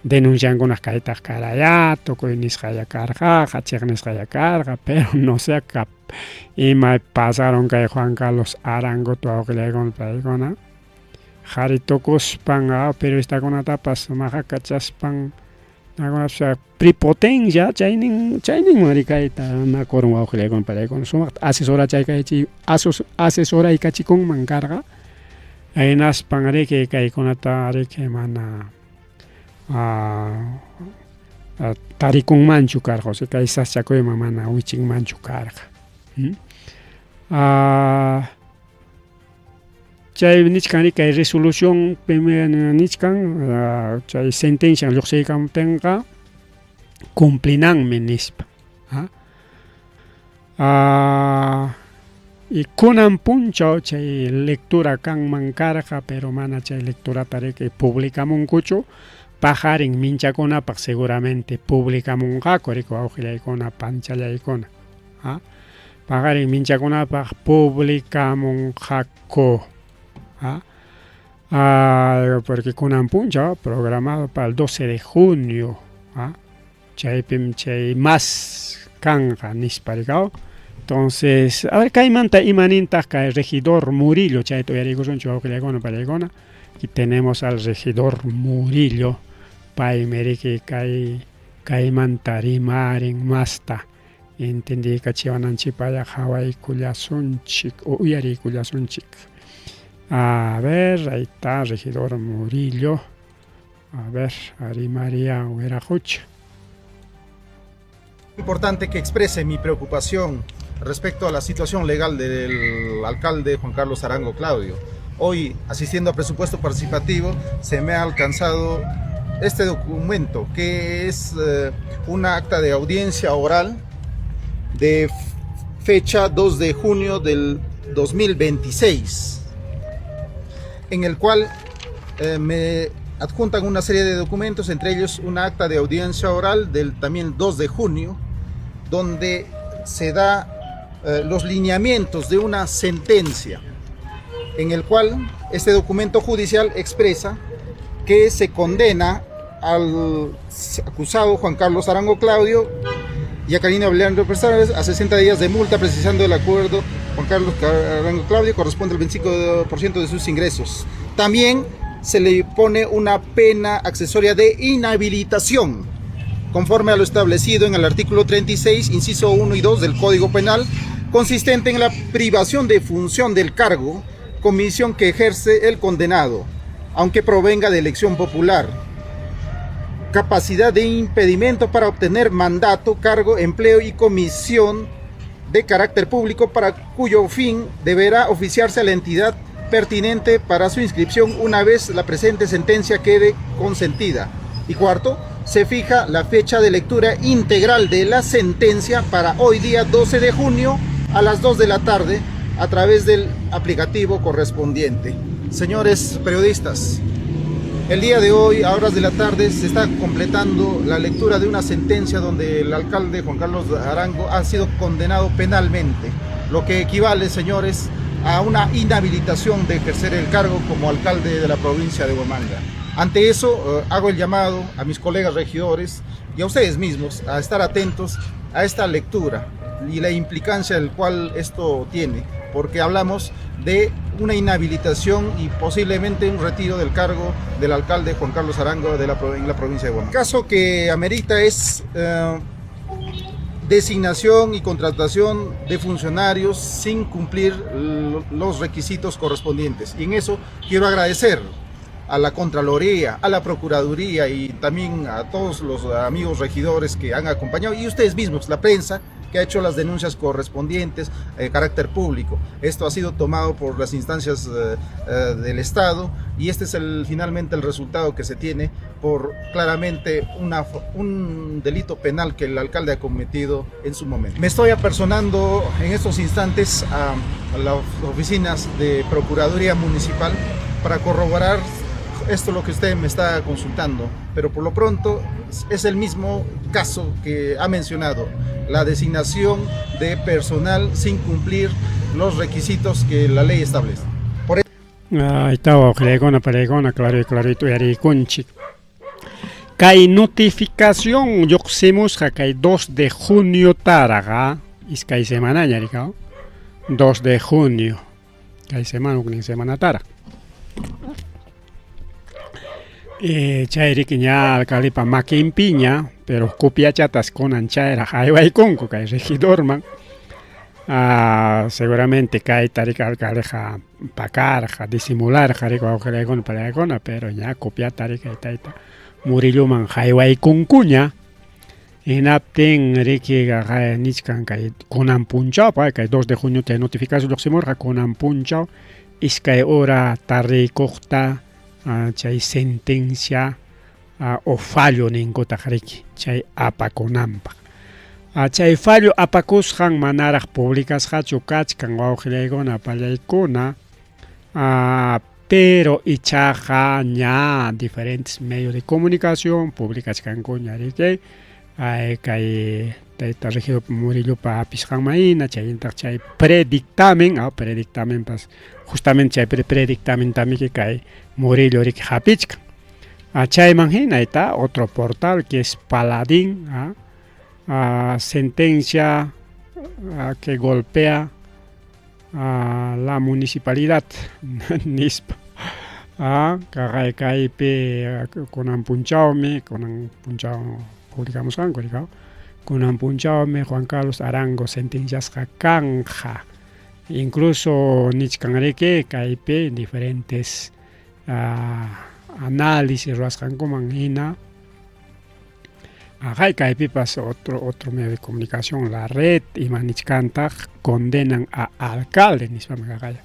denunciankunaq kaytaq karaya, tukuy nisqalla karqaqa, chiqnisqalla karqa, pero no sé ima pasaron kay Juan Carlos Arango wawqillaykuna paykuna. Qhari tukuspan periodistakunatapas maqakachaspan prepotencia chaynin chayninman rikayta nakurun wawqillaykuna palaykuna sumaqta asesoraykachikunman karqa hinaspan riki kaykunata riki mana tarikunmanchu karqa, o sea, kay sasachakuyman mana wichinmanchu karqa. Chay nichkan kay resolución nichkan chay sentencia lluqsiykamuptinqa cumplinanmi nispa. Y kunan punchaw chay lectura kanman karqa, pero mana chay lecturata riki publicamunkuchu, paqarin minchakunapaq seguramente publicamunqaku riki wawqillaykuna panchallaykuna. Paqarin minchakunapaq publicamunqaku. Porque kunan punchaw programado para el 12 de junio, chaypim chay más kanqa nispa rikaw. Entonces, a ver, kaymanta imanintaq kay regidor Murillo, chayta uyariykusunchik wawqillaykuna palaykuna. Aquí tenemos al regidor Murillo, paymi riki kay kaymanta rimarin masta. Entendiykachiwananchikpaya qhawaykullasunchik o uyariykullasunchik. A ver, ahí está, regidor Murillo. A ver, Ari María Huiracocha. Importante que exprese mi preocupación respecto a la situación legal del alcalde Juan Carlos Arango Claudio. Hoy, asistiendo a presupuesto participativo, se me ha alcanzado este documento, que es una acta de audiencia oral de fecha 2 de junio del 2026, en el cual me adjuntan una serie de documentos, entre ellos una acta de audiencia oral del también 2 de junio, donde se da los lineamientos de una sentencia, en el cual este documento judicial expresa que se condena al acusado Juan Carlos Arango Claudio y a Karina Leandro Pérez a 60 días de multa, precisando el acuerdo Juan Carlos Arango Claudio corresponde al 25% de sus ingresos. También se le pone una pena accesoria de inhabilitación, conforme a lo establecido en el artículo 36, inciso 1 y 2 del Código Penal, consistente en la privación de función del cargo, comisión que ejerce el condenado, aunque provenga de elección popular. Capacidad de impedimento para obtener mandato, cargo, empleo y comisión de carácter público, para cuyo fin deberá oficiarse a la entidad pertinente para su inscripción una vez la presente sentencia quede consentida. Y cuarto, se fija la fecha de lectura integral de la sentencia para hoy día 12 de junio a las 2 de la tarde a través del aplicativo correspondiente. Señores periodistas, el día de hoy, a horas de la tarde, se está completando la lectura de una sentencia donde el alcalde Juan Carlos Arango ha sido condenado penalmente, lo que equivale, señores, a una inhabilitación de ejercer el cargo como alcalde de la provincia de Huamanga. Ante eso, hago el llamado a mis colegas regidores y a ustedes mismos a estar atentos a esta lectura y la implicancia del cual esto tiene, porque hablamos de una inhabilitación y posiblemente un retiro del cargo del alcalde Juan Carlos Arango en la provincia de Huamanga. El caso que amerita es designación y contratación de funcionarios sin cumplir los requisitos correspondientes. Y en eso quiero agradecer a la Contraloría, a la Procuraduría y también a todos los amigos regidores que han acompañado y ustedes mismos, la prensa, que ha hecho las denuncias correspondientes de carácter público. Esto ha sido tomado por las instancias del Estado y este es finalmente el resultado que se tiene por claramente un delito penal que el alcalde ha cometido en su momento. Me estoy apersonando en estos instantes a las oficinas de Procuraduría Municipal para corroborar esto es lo que usted me está consultando, pero por lo pronto es el mismo caso que ha mencionado, la designación de personal sin cumplir los requisitos que la ley establece. Por Ahí está, wawqillaykuna, paniykuna, claro, clarito uyariykunchik. Kay notificación lluqsimusqa kay 2 de junio taraqa, iskay semanaña rikaw, 2 de junio, kay semana huknin semana taraq. Chay riki ña alcaldepa makinpiña, pero copiachatas kunan chayraq aywaykunku kay regidorman. Seguramente kayta riki alcaldeqa pakarqa, disimularqa riki wawqillaykuna, paniykuna, pero ña copiata riki tayta Murilloman haywaykunkuña. Hinaptin riki nichkan kay kunan punchawpa, kay 2 de junio chay notificación lluqsimurqa, kunan punchaw iskay hora tardiykuqta chay sentencia o fallo ninkutaq riki chay apakunanpaq. Chay fallo apakusqan manaraq publicasqachu kachkan wawqillaykuna, pallaykuna, pero ichaqa ña diferentes medios de comunicación publicachkankuña riki kay tayta regidor Murillopa apisqanman hina, chayntaq chay predictamen, predictamen pas justamente chay predictamen también kay Murillo riki hapichkan. Chayman hina está otro portal que es Paladín, sentencia que golpea a la municipalidad nispa. Kay kaypi kunan punchawmi, kunan punchaw publicamusqanku rikaw. Kunan punchawmi Juan Carlos Arango sentenciasqa kanqa. Incluso nichkanriki kaypi diferentes análisis ruwasqankuman hina Ajay kaypipas otro otro medio de comunicación la red ima nichkantaq condenan a alcalde nispam kaqaya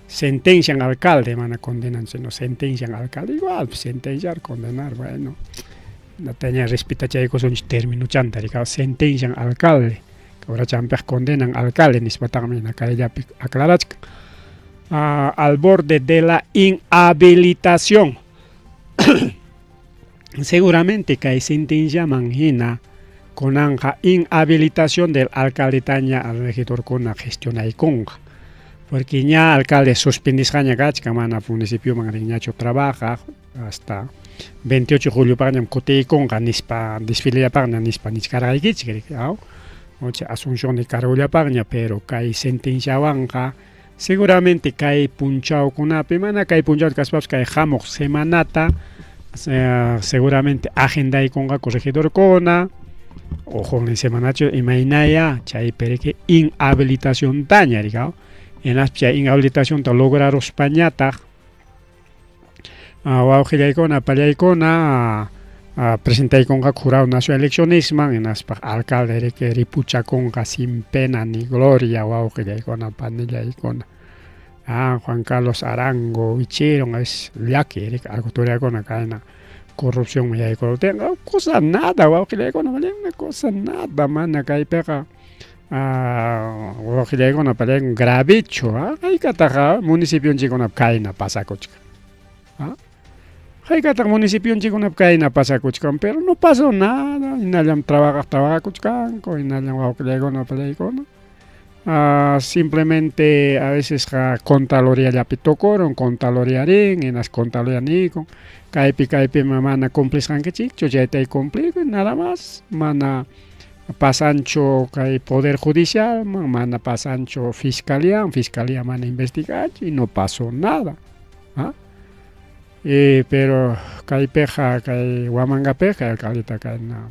sentencian alcalde mana condenan sino sentencian alcalde igual sentenciar condenar bueno nataña respetachaykusunchik terminochanta rika sentencian alcalde Champaq condenan alcalde nispataqmi hina kayllapi aclarachkan al borde de la inhabilitación seguramente kay sentenciaman hina kunanqa inhabilitación del alcaldetaña regidorkuna gestionaykunqa porque ña alcalde suspendisqaña kachkan mana municipioman rinñachu trabajaq hasta 28 de juliopaqñam kutiykunqa nispa desfilellapaqña nispa nichkarqaykichik aw asunción de cargollapaqña pero kay sentenciawanqa seguramente kay punchawkunapi mana kay punchaw kaspapas kay hamuq semanata seguramente agendaykunqaku regidorkuna o huknin semanachu imaynaya chaypi riki inhabilitaciontaña riki hinaspa chay inhabilitacionta lograruspañataq wawqillaykuna pallaykuna presentaykunqaku jurado nacional eleccionesman hinaspa alcalde riki ripuchakunqa sin pena ni gloria wawqillaykuna panillaykuna Juan Carlos Arango wichirun es llaki riki autoridadkuna kayna corrupcionman yaykuruptinqa cosa nada wawqillaykuna una cosa nada mana kaypiqa wawqillaykuna pallaykuna gravechu hayk'ataq municipionchikkunapi kayna pasakuchkan hayk'ataq municipionchikkunapi kayna pasakuchkan pero no pasó nada hinallam trabajaq trabajakuchkanku hinallam wawqillaykuna pallaykuna simplemente a vecesqa contraloriallapi tukurun contraloria rin hinas contraloria niykun kaypi kaypi mana cumplisqankichikchu chayta cumplikuy nada más mana pasanchu kay poder judicialman mana pasanchu fiscalíaman fiscalía mana investiganchu y no pasó nada pero kaypiqa kay Huamangapiqa alcaldeta kayna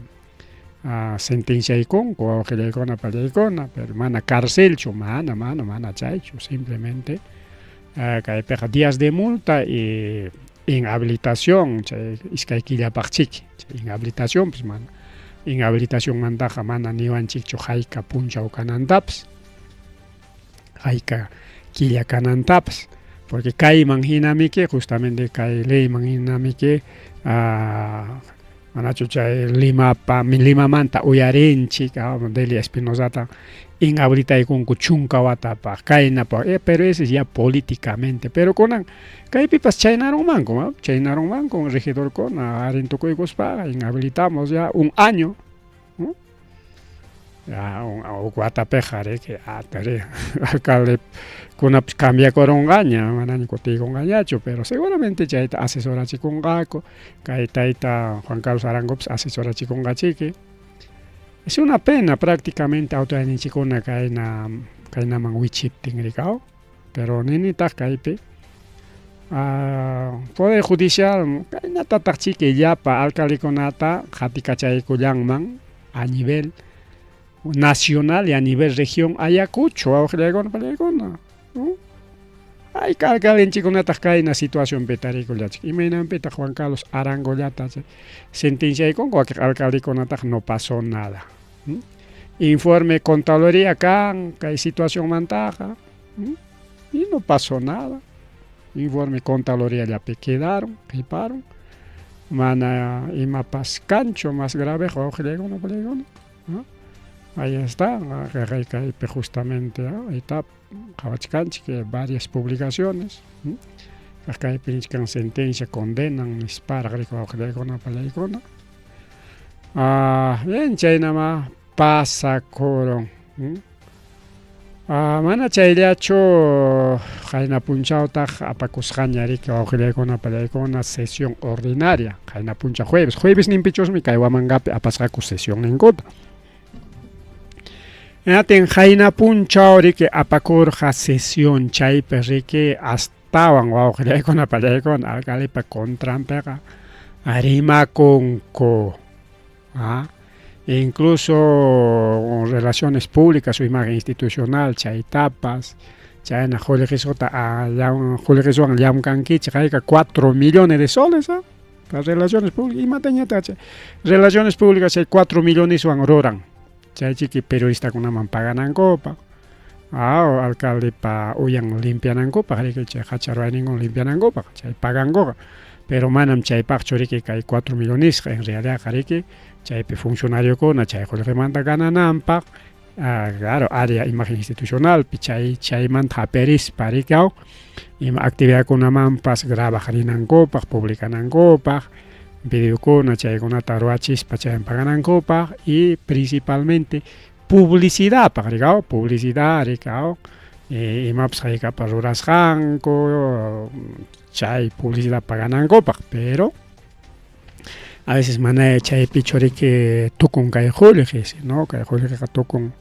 sentenciaykunku wawqillaykuna pallaykuna pero mana carcelchu mana mana mana chaychu simplemente kaypiqa días de multa y inhabilitación chay iskay killapaqchiki chay inhabilitación pues mana inhabilitacionmantaqa mana niwanchikchu hayka punchaw kanantapas hayka killa kanantapas porque kayman hinamiki justamente kay leyman hinamiki manachu chay Limapa Limamanta uyarinchik Delia Espinosata inhabilitaykunku chunka watapaq kaynapaq pero ese es ya políticamente pero kunan kaypipas chaynarunmanku chaynarunmanku regidorkuna arin tukuykuspaqa inhabilitamos ya un año ya huk watapiqa riki atari alcaldekunapas cambiakurunqaña manaña kutiykunqañachu pero seguramente chayta asesorachikunqaku kay tayta Juan Carlos Arangopas asesorachikunqachiki es una pena prácticamente autoridadninchikkuna kayna kaynaman wichiptin rikaw pero ninitaq kaypi poder judicial kaynatataq chiki llapa alcaldekunata qatikachaykullanman a nivel nacional y a nivel región Ayacucho wawqillaykuna pallaykuna hayka alcaldenchikkunataq kayna situacionpi tarikullachik imaynanpitaq Juan Carlos Arangollata sentenciaykunku wakin alcaldekunataq no pasó nada informe contraloría kan kay situacionmantaqa y no pasó nada informe contraloriallapi quedaron qiparon mana imapas kanchu más grave wawqillaykuna pallaykuna ahí está kaypi justamente ahí está qhawachkanchik varias publicaciones kaypi nichkan sentencia condenan nisparaq riki wawqillaykuna pallaykuna bien chaynama pasakurun mana chayllachu qayna punchawtaq apakusqaña riki wawqillaykuna pallaykuna sesión ordinaria qayna punchaw jueves jueves ninpichusmi kay Huamangapi apasqaku sesionninkuta Hinatin qayna punchaw riki apakurqa sesión chaypi riki astawan wawqillaykuna pallaykuna alcaldepa contranpiqa rimakunku. Incluso relaciones públicas, su imagen institucional, chaytapas, chayna qullqisuta qullqisuwan llamkankichik hayka 4 millones de soles, ¿ah? Para relaciones públicas, imatañataq chay relaciones públicas chay 4 milloneswan ruran, chaychiki periodistakunaman paganankupaq, ah, alcaldepa uyan limpianankupaq, riki chay hacha ruwayninkuna limpianankupaq, chay pagankuqa, pero manam chaypaqchu riki kay 4 millonesqa, en realidad riki chaypi funcionariokuna chay qullqimanta ganananpaq, ah, claro, área imagen institucionalpi chay chaymanta hapirispa riki aw ima actividadkunamanpas grabaq rinankupaq, publicanankupaq, videokuna chaykunata ruwachispa chayman paganankupaq y principalmente publicidadpaq riki aw, publicidad riki aw, imapas haykapas rurasqanku chay publicidad paganankupaq, pero a veces mana chaypichu riki tukun kay qullqi, sino kay qullqiqa tukun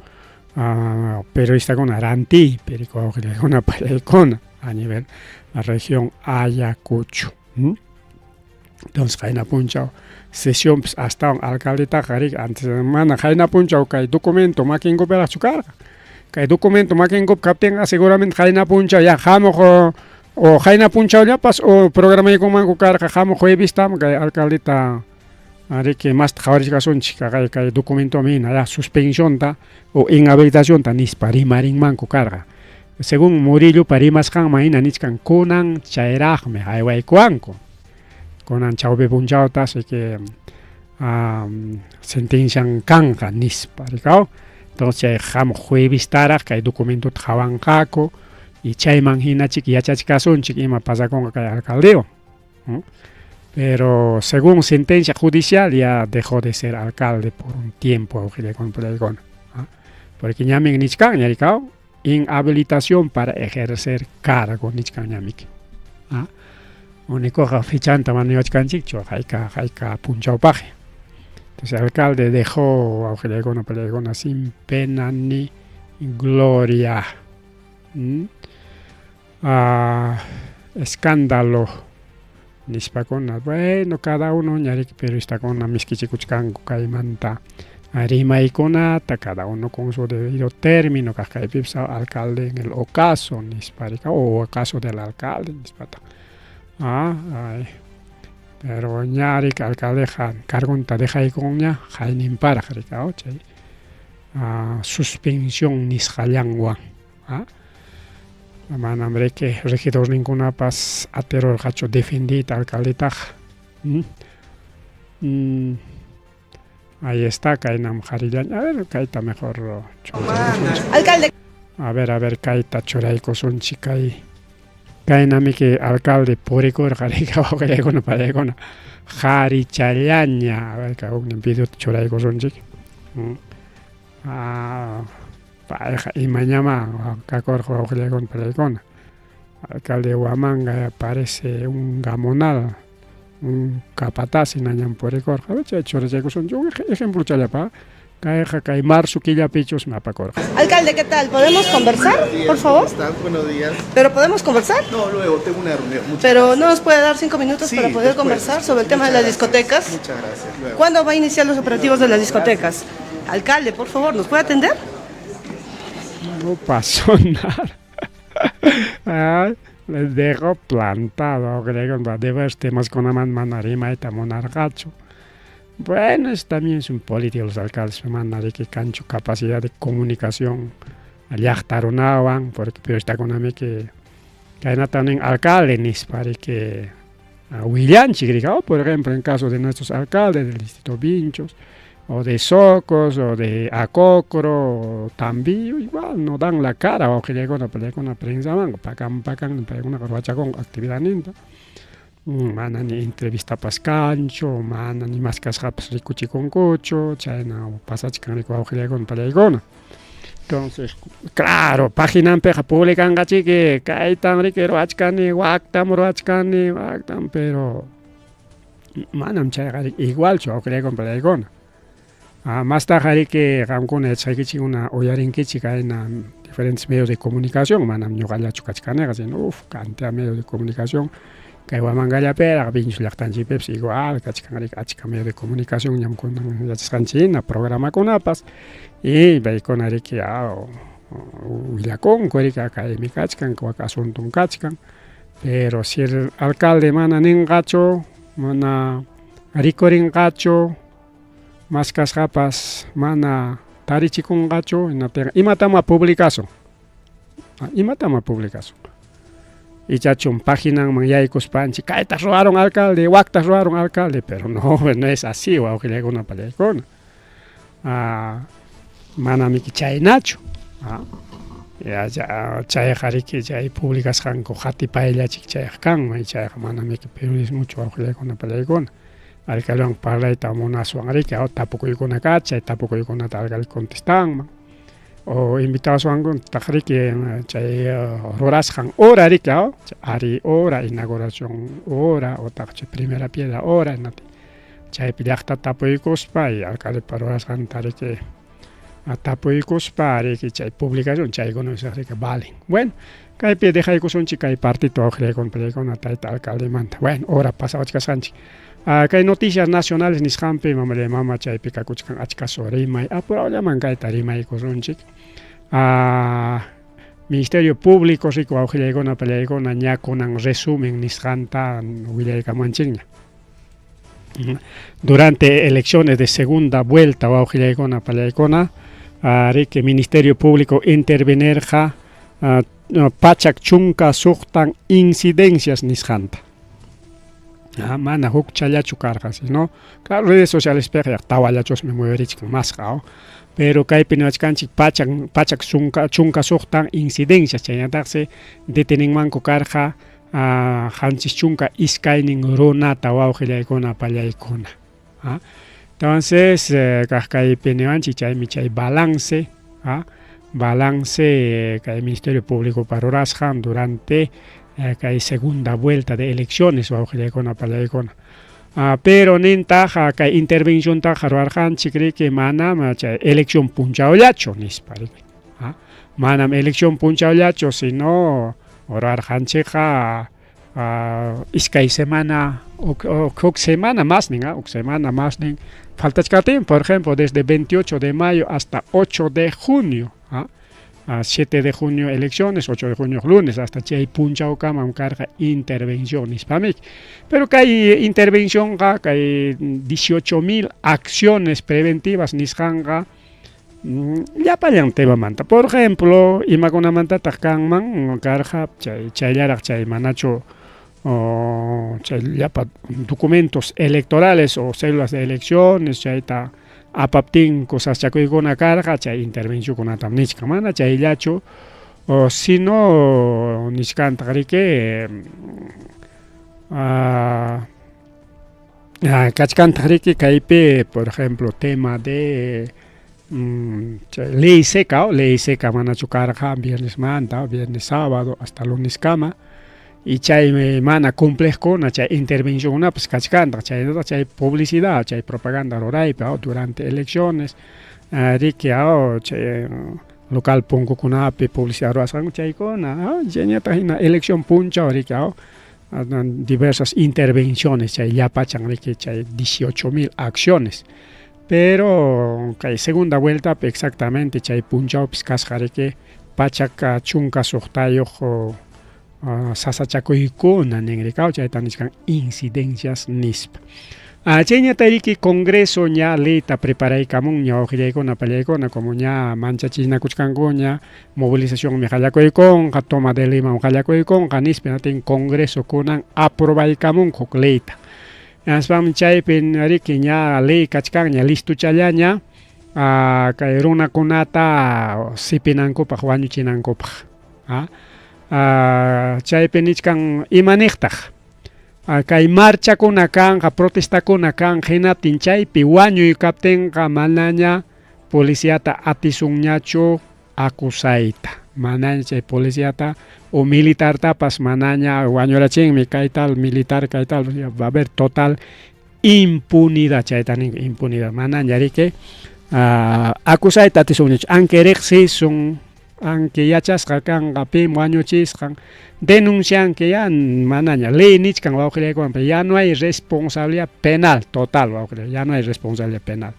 periodistakuna rantiypi riki wawqillaykuna pallaykuna a nivel la región Ayacucho. Entonces qayna punchaw sesionpis astawan alcaldetaqa riki antes mana qayna punchaw kay documento makinkupiraqchu karqa. Kay documento makinkupi kaptinqa seguramente qayna punchaw ya hamuq o qayna punchawllapas o programaykunmanku karqa hamuq juevestam kay alcaldeta riki masta qhawarichkasunchik kay kay documentoman hina ya suspensionta o inhabilitacionta nispa rimarinmanku karqa. Según Murillopa rimasqanman hina nichkan kunan chayraqmi haywaykuwanku. Kunan chawpi punchawta así que sentencian kanqa nispa rikaw. Entonces chay hamuq juevestaraq kay documentota qhawanqaku y chayman hinachik yachachkasunchik ima pasakunqa kay alcaldewan. Pero según sentencia judicial ya dejó de ser alcalde por un tiempo awqillaykuna. Porque ñamin nichkanña rikaw inhabilitación para ejercer cargo nichkan ñamiki. Únicoqa fechanta mana niwachkanchikchu hayka hayka punchawpaqi. Entonces el alcalde dejó awqillaykuna pallaykuna sin pena ni gloria. Escándalo nispakuna, bueno, cada uno ña riki periodistakuna miskichikuchkanku kaymanta rimaykunata, cada uno con su debido término, kaq kaypipas alcalde en el ocaso nispa rika o ocaso del alcalde nispata. Ay, pero ña riki alcaldeqa cargunta dejaykunña hayninparaq rika chay suspensión nisqallanwan. Manam riki regidorninkunapas atirurqachu defendiyta alcaldetaqa. Ahí está, kaynam qharillaña. A ver, kayta mejor. Alcalde. A ver, kayta churaykusunchik kay kaynamiki alcalde purikurqa rika wawqillaykuna pallaykuna qharichallaña. A ver, kay huknin videota churaykusunchik. Payqa imañamá kakurqa wawqillaykuna pallaykuna. Alcalde Huamanga parece un gamonal, un capataz hinañam purikurqa. A ver, chay churachaykusunchik huk ejemplo challapa. Kayqa kay marzo killapichus apakurqa. Alcalde, ¿qué tal? ¿Podemos conversar, por favor? ¿Cómo están? Buenos días. ¿Pero podemos conversar? No, luego tengo una reunión. Muchas Pero gracias. ¿no nos puede dar 5 minutos Sí, para poder después, conversar después. sobre el tema de Muchas las gracias. discotecas? Muchas gracias. Luego. ¿Cuándo va a iniciar los operativos de las discotecas? Alcalde, por favor, ¿nos puede atender? No pasó nada. Ay, les dejo plantado, creo, de ver temas con mana rimayta munarqachu. Bueno, es, también es un político, los alcaldes mana riki kanchu capacidad de comunicación llaqta runawan, porque periodistakunamiki kaynata nin alcalde nispa riki willanchik rika, oh, por ejemplo, en caso de nuestros alcaldes del distrito Vinchos, o de Socos, o de Acocro, o Tambillo, igual no dan la cara, o que llegó una prensa, pacan, pacan, pacan, ruwachakun actividadninta. Mana ni entrevistapas kanchu, mana ni maskasqapas rikuchikunkuchu, chayna pasachkan riki wawqillaykuna pallaykuna. Entonces, claro, paginanpiqa publicanqachiki, kaytam riki ruwachkani, waktam ruwachkani, waktam, pero manam chayqa riki igualchu wawqillaykuna pallaykuna. Mastaqa riki qamkuna yachasqaykichikkuna uyarinkichik kayna diferentes medios de comunicación, manam ñuqallachu kachkaniqa, sino uf, cantidad de medios de comunicación. Kay Huamangallapiraq Vinchus llaqtanchikpipas igual kachkan riki achka medio de comunicación ñam kunan yachasqanchik hina programakunapas y paykuna riki willakunku riki kaymi kachkan wak asunton kachkan pero si el alcalde mana ninqachu mana rikurinqachu maskasqapas mana tarichikunqachu hinaptinqa imatama publicasun imatama publicasun ichachum paginanman yaykuspanchik kaytas ruwarun alcalde waktas ruwarun alcalde pero no no es así wawqillaykuna pallaykuna manamiki chaynachu chayqa riki chay publicasqanku qatipayllachik chayqa kanman chayqa manamiki periodismochu wawqillaykuna pallaykuna alcaldewan parlayta munaswan riki tapukuykuna kachan chay tapukuykunata alcalde contestanman o invitawaswankuntaq riki chay rurasqan hora riki ari hora inauguración hora otaq chay primera piedra hora chaypi llaqta tapuykuspa y alcaldepa rurasqanta riki tapuykuspa riki chay publicación chaykuna riki valen. Bueno, kaypi dejaykusunchik kay partito wawqillaykuna tayta alcaldemanta. Bueno, hora pasawachkasqanchik. Kay noticias nacionales nisqanpi mamallay mama chaypi kakuchkan achka rimay apurawllaman kayta rimaykusunchik. Ministerio Público riki wawqillaykuna pallaykuna ña kunan resumen nisqanta willaykamuwanchikña. Durante elecciones de segunda vuelta wawqillaykuna pallaykuna riki Ministerio Público intervenirqa 116 incidencias nisqanta. Mana huk challachu karqa, sino claro redes sociales piqa tawallachusmi muyurichkan masqa, pero kaypi niwachkanchik 116 incidencias chaynataqsi deteninmanku karqa 72 runata wawqillaykuna pallaykuna. Entonces kaq kaypi niwanchik chaymi chay balance balance kay Ministerio Público rurasqan durante kay segunda vuelta de elecciones wawqillaykuna pallaykuna. Pero nintaq kay intervenciontaqa ruwarqanchik riki manam chay elección punchawllachu nispa riki. Manam elección punchawllachu sino ruwarqanchikqa iskay semana huk semana masnin huk semana masnin faltachkatin, por ejemplo, desde 28 de mayo hasta 8 de junio. 7 de junio elecciones, 8 de junio lunes, hasta chay punchawkamam karqa intervención nispamiki. Pero kay intervencionqa kay 18,000 acciones preventivas nisqanqa llapallan temamanta. Por ejemplo, imakunamantataq kanman karqa chay chayllaraq chay manachu chay llapa documentos electorales o cédulas de elecciones chayta apaptinku sasachakuykuna karqa chay intervencionkunatam nichkan mana chayllachu sino nichkantaq riki kachkantaq riki kaypi por ejemplo tema de chay ley seca ley seca manachu karqa viernesmanta viernes sábado hasta luneskama y chay mana cumpliqkuna chay intervencionkunapas kachkantaq chaynataq chay publicidad chay propaganda ruraypi durante elecciones riki chay local punkukunapi publicidad ruwasqanku chaykuna chayñataq hina elección punchaw riki diversas intervenciones chay llapachan riki chay 18,000 acciones. Pero kay segunda vuelta exactamente chay punchawpis kasqa riki 116 sasachakuykuna ninrikaw chayta nichkan incidencias nispa. Chayñata riki Congreso ña leyta preparaykamunña wawqillaykuna pallaykuna como ña manchachinakuchkankuña movilizacionmi qallakuykunqa toma de Lima qallakuykunqa nispa hinatin Congreso kunan aprobaykamunku huk leyta. Hinaspami chaypi riki ña ley kachkanña listuchallaña kay runakunata sipinankupaq wañuchinankupaq. Chaypi nichkan imaniqtaq kay marchakuna kanqa protestakuna kanqa hinaptin chaypi wañuy kaptinqa manaña policiata atisunñachu acusayta manaña chay policiata o militartapas manaña wañurachinmi kay tal militar kay tal va a haber total impunidad chayta ninku impunidad manaña riki acusayta atisunñachu aunque riqsisun Anki yachasqa kanqa pim wañuchisqan, denuncianki ya manaña ley nichkan wawqillaykuna, ya no hay responsabilidad penal total wawqillay, ya no hay responsabilidad penal.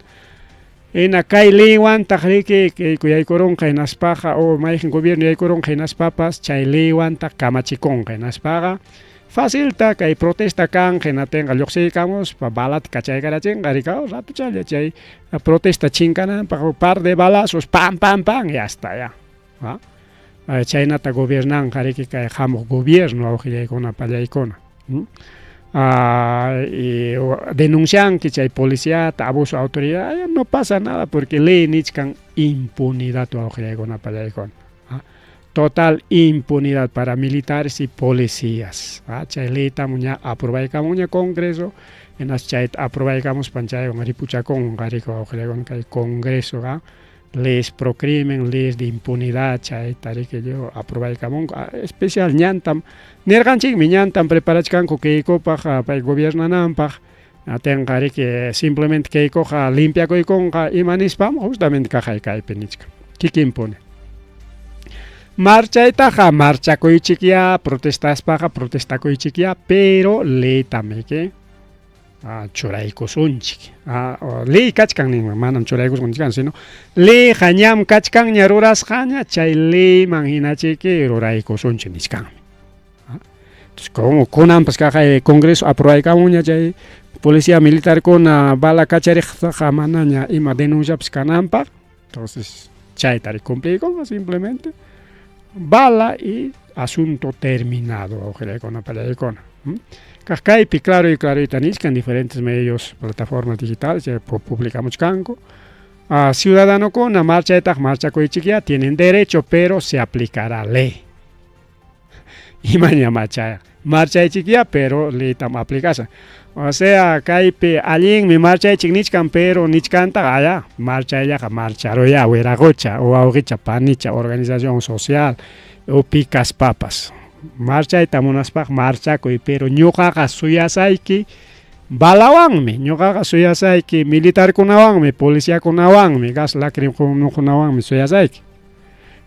Hina kay leywantaq riki Keiko yaykurunqa hinaspaqa o mayqin gobierno yaykurunqa hinaspapas chay leywantaq kamachikunqa hinaspaqa facilta kay protesta kanqa hinatinqa lluqsiykamuspa balata kachaykarachinqa rikaw ratuchalla chay protesta chinkananpaq par de balazos pam pam pam ya está ya. ¿Ah? Chaynata gobiernanqa riki kay hamuq gobierno wawqillaykuna pallaykuna. Y denuncianki chay policiata abuso de autoridad, no pasa nada porque ley nichkan impunidad wawqillaykuna pallaykuna. Total impunidad para militares y policías. Chay leytam ña aprobaykamunña Congreso, hinas chayta aprobaykamuspan chaywan ripuchakunqa riki wawqillaykuna kay Congreso leyes pro crimen, leyes de impunidad chayta riki lliw aprobaykamunku. Especial ñantam nirqanchikmi ñantam preparachkanku Keikopaq pay gobiernananpaq, atinqa riki simplemente Keikoqa limpiakuykunqa ima nispam justamente kaqay kaypi nichkan kikinpuni. Marchaytaqa marchakuychikyá, protestaspaqa protestakuychikyá, pero leytam riki churaykusunchik. Ley kachkan ninman, manam churaykusun nichkan, sino leyqa ñam kachkanña rurasqaña, chay leyman hinachiki ruraykusunchik nichkanmi. Entonces, como kunanpas kaqay Congreso aprobaykamunña chay policía militarkuna bala kachariqtaqa manaña ima denunciapas kananpaq, entonces chayta cumpliykunqa simplemente bala y asunto terminado, wawqillaykuna pallaykuna. Kaq kaypi claro y clarita nichkan diferentes medios, plataformas digitales, publicamuchkanku. Ciudadanokuna marchaytaq marchakuychikyá, tienen derecho, pero se aplicará ley. Imaña marchaya, marchaychikyá, pero leytam aplicashan. O sea, kaypi allinmi marchaychik nichkan, pero nichkantaq allá marchayllaqa marcharuya wiraqocha o wawqicha panicha organización social o pi kaspapas. Marchayta munaspaqa marchakuy, pero ñuqaqa suyasayki balawanmi, ñuqaqa suyasayki militarkunawanmi, policiakunawanmi, gas lacrimógenokunawanmi suyasayki.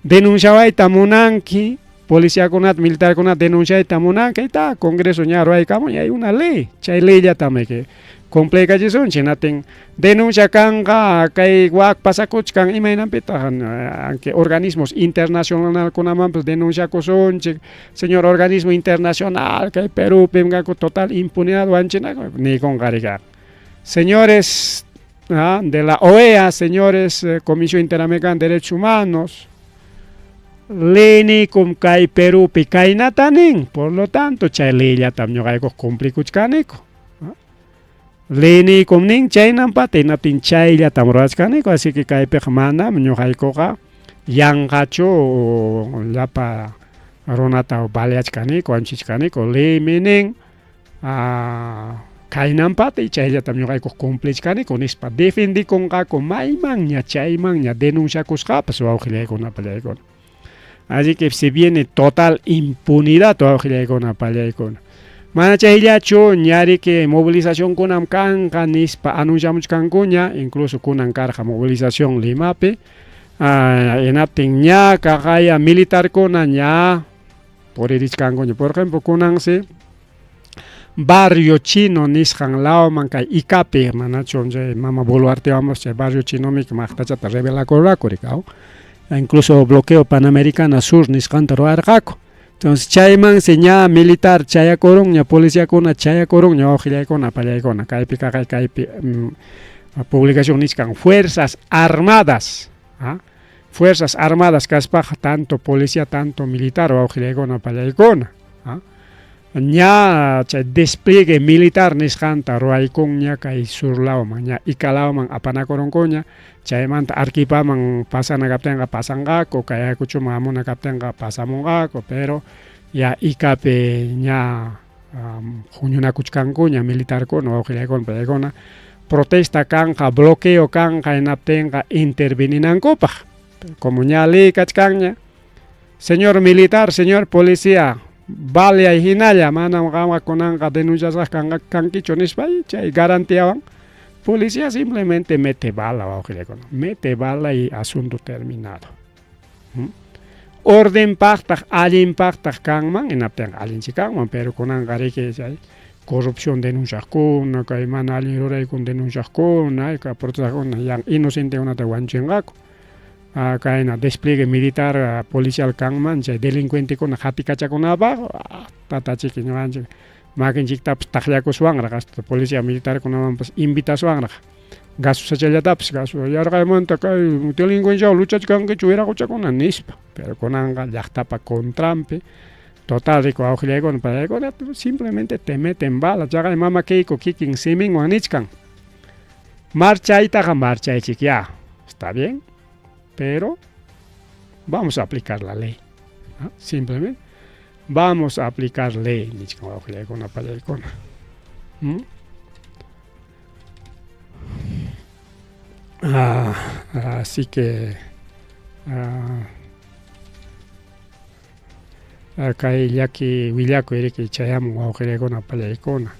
Denunciawayta munanki, policiakunata, militarkunata denunciayta munanki, ahí Congreso ña ruwaykamun, hay una ley, chay leyllatam que cumpliykachisunchik, hinatin denuncia kanqa kay wak pasakuchkan imaynanpitaq anque organismos internacionalkunamanpas denunciakusunchik, señor organismo internacional kay Perupim kanku total impunidad wanchinaku niykunqa riki. Señores de la OEA, señores Comisión Interamericana de Derechos Humanos, leynikum kay Perupi kaynata nin, por lo tanto chay leyllatam ñuqaykuqa cumplikuchkaniku. Leynikum nin chaynanpata hinaptin chayllatam rurachkaniku, así que kaypiqa manam ñuqaykuqa yanqachu llapa runata baleachkaniku, wañuchichkaniku, leymi nin kaynanpata y chayllatam ñuqaykuqa cumplichkaniku nispa defendikunqaku maymanña chaymanña denunciakusqapas wawqillaykuna pallaykuna. Así que se viene total impunidad wawqillaykuna pallaykuna. Mana chayllachu ñariki movilizacionkunam kanqa nispa anunciamuchkankuña, incluso kunan karqa movilización Limapi, hinaptin ña kaqaya militarkuna ña puririchkankuña. Por ejemplo, kunansi barrio chino nisqan lawman kay Icapi, manachu chay mama Boluartewan chay barrio chinomiki maqtachata rebelakurqaku rikaw. Incluso bloqueo Panamericana Sur nisqanta ruwarqaku. Entonces chaymansi ña militar chayakurunña, policiakuna chayakurunña wawqillaykuna pallaykuna, kaypi kaqay kaypi publicación nichkan Fuerzas Armadas, Fuerzas Armadas kaspaqa tanto policía, tanto militar wawqillaykuna pallaykuna. Ña chay despliegue militar nisqanta ruwaykunña kay sur lawman, ña Ica lawman apanakurunkuña, chaymanta Arequipaman pasana kaptinqa pasanqaku, kay Ayacuchoman hamuna kaptinqa pasamunqaku, pero ya Icapi ña huñunakuchkankuña militarkuna wawqillaykuna pallaykuna, protesta kanqa, bloqueo kanqa hinaptinqa interveninankupaq. Como ña ley kachkanña, señor militar, señor policía, baleay hinalla, manam qamqa kunanqa denunciasqa kankichu nispa chay garantiawan policía simplemente mete bala wawqillaykuna, mete bala y asunto terminado. Ordenpaqtaq allinpaqtaq kanman, hinaptinqa allinchi kanman, pero kunanqa riki chay corrupción denunciaqkuna, kay mana allin ruraykuna denunciaqkuna, protestaqkuna yan inocentekunata wañuchinqaku. Kayna despliegue militar policial kanman chay delincuentekuna qatikachakunapaq, tatachiki ñuqanchik makinchiktapas taqllakuswanraq, hasta policía militarkunamanpas invitaswanraq. Gasusachallatapis gasu yarqaymanta kay delincuenciawan luchachkankichu wiraquchakuna nispa. Pero kunanqa llaqtapa contranpi total riku wawqillaykuna payaykuna simplemente te meten bala. Chaqay mama Keiko kikin siminwan nichkan. Marchaytaqa marchaychik ya, está bien, pero vamos a aplicar la ley. ¿Ah? Simplemente vamos a aplicar ley nichkan wawqillaykuna payaykuna. Así que kay llaki willakuy riki chayamun wawqillaykuna pallaykuna.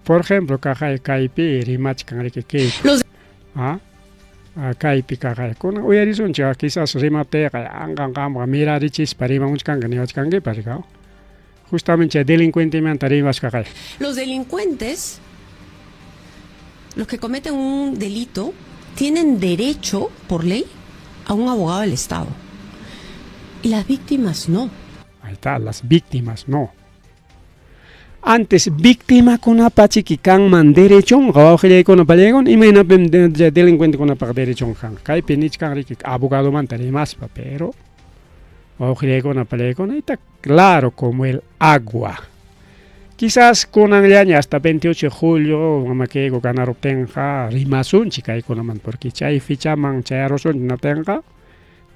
Por ejemplo, kaqay kaypi rimachkan riki Keiko. Kaypi kaqaykuna uyarisunchik, quizás rimaptiyqa anqan qamqa mirarichispa rimamuchkanki niwachkankipas rikaw. Justamente chay delincuentemanta rimasqa. Los delincuentes, los que cometen un delito, tienen derecho, por ley, a un abogado del Estado. Y las víctimas no. Ahí está, las víctimas no. Antes, víctimakunapa chiki kanman derechonqa wawqillaykuna pallaykuna, imaynapim delincuentekunapaq derechon kanqa. Kaypi nichkan riki abogadomanta rimaspa, pero wawqillaykuna pallaykuna, está claro como el agua. Quizás kunanllaña hasta 28 de julio mama Keiko ganaruptinqa rimasunchik kaykunaman, porque chay fichaman chayarusunchik natinqa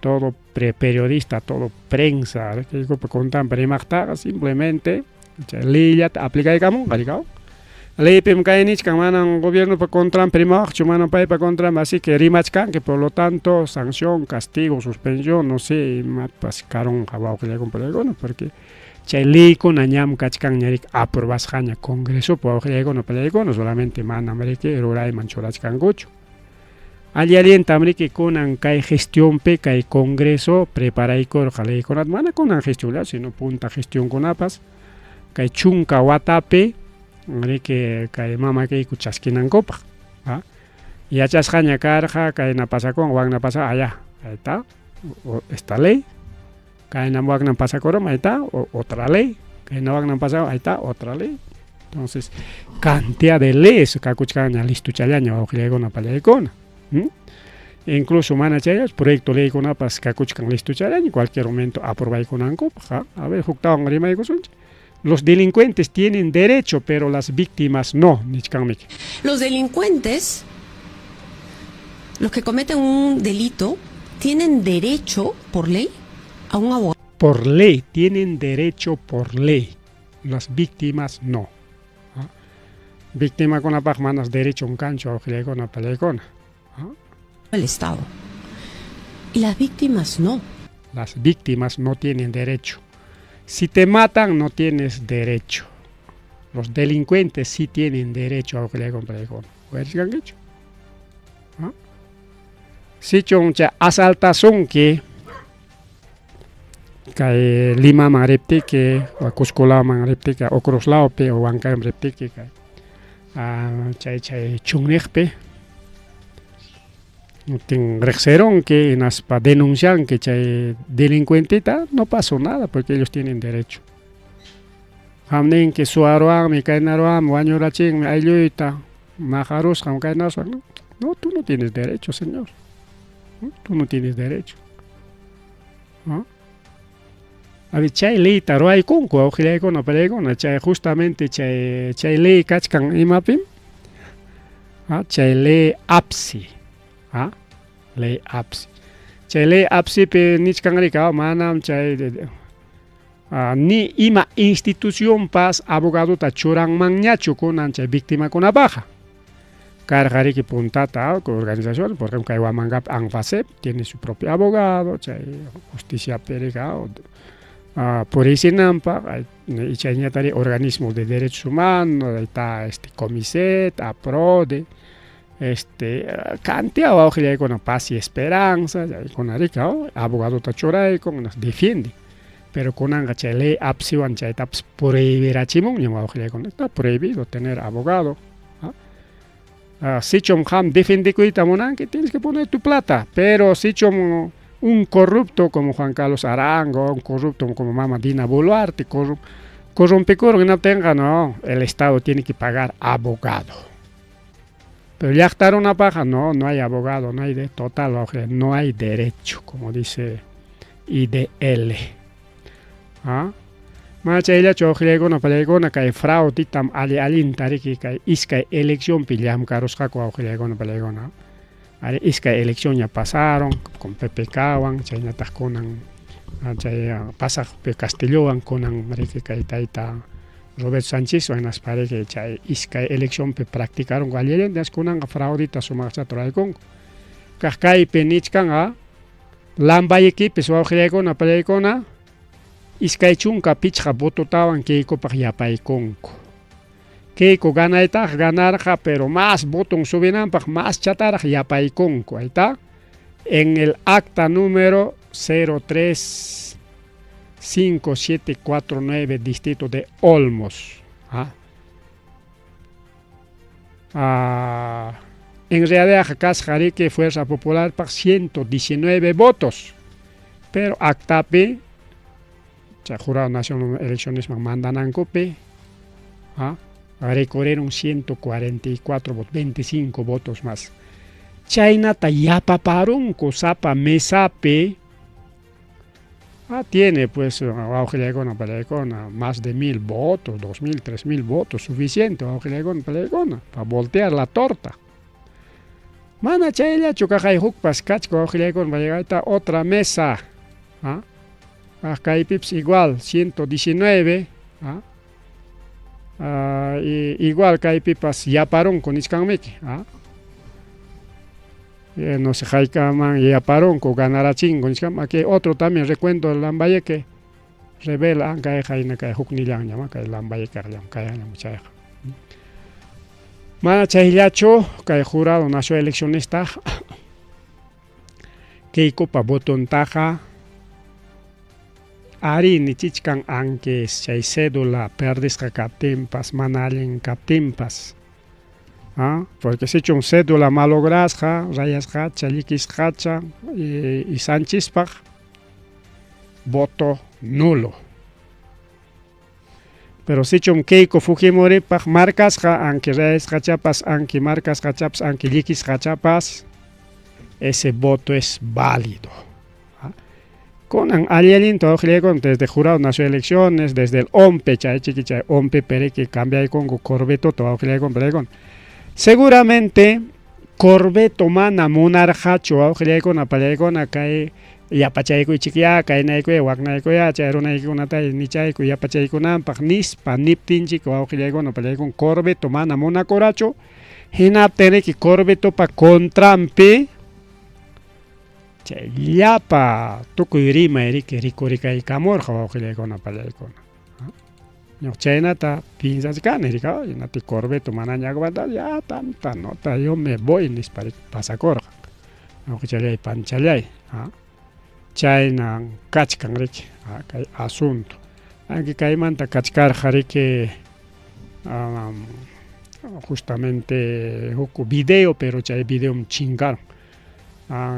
todo periodista, todo prensa, Keikopa contranpi rimaqtaqa simplemente chay leyllata aplicaykamunqa rikaw. Leypim kay nichkan manam gobiernopa contranpi rimawaqchu, manam paypa contranpi, así que rimachkanki, por lo tanto, sanción, castigo, suspensión, no sé, imapas karunqa wawqillaykuna pallaykuna, porque chay leykuna ñam kachkanña riki aprobasqaña congresopi wawqillaykuna pallaykuna, solamente manam riki rurayman churachkankuchu. Alli allintam riki kunan kay gestionpi kay congreso preparaykurqa leykunata, mana kunan gestionllachu, sino punta gestionkunapas kay chunka watapi riki kay mama Keiko chaskinankupaq. Yachasqaña karqa kayna pasakun, wakna pasa, allá, ahí está, esta ley, kayna wakna pasakurum, ahí está, otra ley, kayna wakna pasakun, ahí está, otra ley. Entonces, cantidad de leyes kakuchkanña listuchallaña wawqillaykuna pallaykuna. Incluso mana chayllachu proyecto leykunapas kakuchkan listuchallaña, cualquier momento aprobaykunankupaq. A ver, huktawan rimaykusunchik. Los delincuentes tienen derecho, pero las víctimas no, nichkanmiki. Los delincuentes, los que cometen un delito, tienen derecho, por ley, a un abogado. Por ley, tienen derecho por ley. Las víctimas no. Víctimakunapaq manas derecho un kanchu wawqillaykuna pallaykuna. El Estado. Y las víctimas no. Las víctimas no tienen derecho. Si te matan, no tienes derecho. Los delincuentes sí tienen derecho a wawqillaykuna pallaykuna. Sichun chay asaltasunki kay Limaman riptiki, o Cusco lawman riptiki, Ocros lawpi o Huancayoman riptiki, kay chay chay chunniqpi tin riqsirunki hinaspa denuncianki chay delincuentita, no pasó nada porque ellos tienen derecho. Qam ninki suwaruwanmi, kaynaruwanmi, wañurachinmi aylluyta, maqarusqam kaynaswan. No, no, tú no tienes derecho, señor. Tú no tienes derecho. ¿No? A ver, chay leyta ruwaykunku wawqillaykuna pallaykuna, chay justamente chay chay ley kachkan imapim? Chay ley APSI. Ley APSI. Chay ley APSIpi nichkan rika, manam chay ni ima institucionpas abogadota churanmanñachu kunan chay víctimakunapaqqa. Karqa riki puntata organización, por ejemplo, kay Huamangapi ANFASEP tiene su propio abogado, chay justicia rika purisinanpaq, y chayñatari organismos de derechos humanos, ahí está este Comiset, APRODE, Este cantidad wawqillaykuna Paz y Esperanza, chaykuna riki, abogadota churaykun, defiende. Pero kunanqa chay ley apsiwan chaytapas prohibirachimunñam wawqillaykuna. Está prohibido tener abogado. Sichum qam defendekuyta munanki, tienes que poner tu plata. Pero sichum un corrupto como Juan Carlos Arango, un corrupto como Mama Dina Boluarte, corrompikurun hinaptinqa, no, el Estado tiene que pagar abogado. Pero llaqta runapaqqa, no, no hay abogado, no hay de total, no hay derecho, como dice IDL. ¿Ah? Mana chayllachu wawqillaykuna pallaykuna kay frauditam alli allinta riki kay iskay eleccionpi llamkarusqaku wawqillaykuna pallaykuna. Ari iskay eleccionña pasaron con PPKwan chaynataq kunan chay pasaqpi Castillowan kunan riki kay tayta Roberto Sanchizwan hinaspa riki chay iskay eleccionpi practicarunku alli allinta kunanqa fraudita sumaqchata ruraykunku. Kaq kaypi nichkan Lambayequipis wawqillaykuna pallaykuna 25 vototawan Keikopaq yapaykunku. Keiko ganaytaqa ganarqa, pero más voton subinanpaq más chataraq yapaykunku. Ahí está. En el acta número 035749, distrito de Olmos. En realidad kasqa riki Fuerza Popular paq 119 votos. Pero actapi chay Jurado Nacional de Elecciones mandanankupi recorrieron 144 votos, 25 votos más. Chaynata yapaparunku sapa mesapi tiene pues wawqillaykuna pallaykuna más de 1000 votos, 2000, 3000 votos, suficiente wawqillaykuna pallaykuna para voltear la torta. Mana chayllachu kaqay hukpas kachka wawqillaykuna pallayta otra mesa. Kaypipas igual 119 igual kaypipas yaparunku nichkanmiki. No sé haykaman yaparunku ganarachinko nichkan. Aquí otro también recuento del Lambayeque revela kayqa hina kay huknillanñam kay Lambayeque kayallam chayqa. Mana chayllachu kay Jurado Nacional Eleccionista Keikopa votontaqa ari nichichkan aunque chay cédula perdisqa kaptinpas mana allin kaptinpas. Porque sichum cédula malograsqa, rayasqacha, llikisqacha y Sanchispaq voto nulo. Pero sichum Keiko Fujimoripaq marcasqa, aunque rayasqachapas, aunque marcasqachapas, aunque llikisqachapas, ese voto es válido. Kunan alli allinta wawqillaykuna desde Jurado Nacional de Elecciones, desde el ONPE, chay chiki chay ONPE periki cambiaykunku Corvetota wawqillaykuna pallaykuna. Seguramente Corvetto mana munarqachu wawqillaykuna pallaykuna kay yapachaykuychikya, kaynaykuya, waknaykuya, chay runaykikunata nichayku yapachaykunanpaq nispa niptinchik wawqillaykuna pallaykuna Corvetto mana munakurachu. Hinaptin riki Corvettopa contranpi chay llapa tukuy rimay riki rikurikaykamurqa wawqillaykuna pallaykuna. Ñuqa chaynata piensachkani riki, hinaptin Corvetto manaña aguanta, ya tanta nota, yo me voy nispa riki pasakurqa. Wawqichallay panchallay. Chayna kachkan riki kay asunto. Aunque kaymanta kachkarqa riki justamente huk video, pero chay videom chinkaron.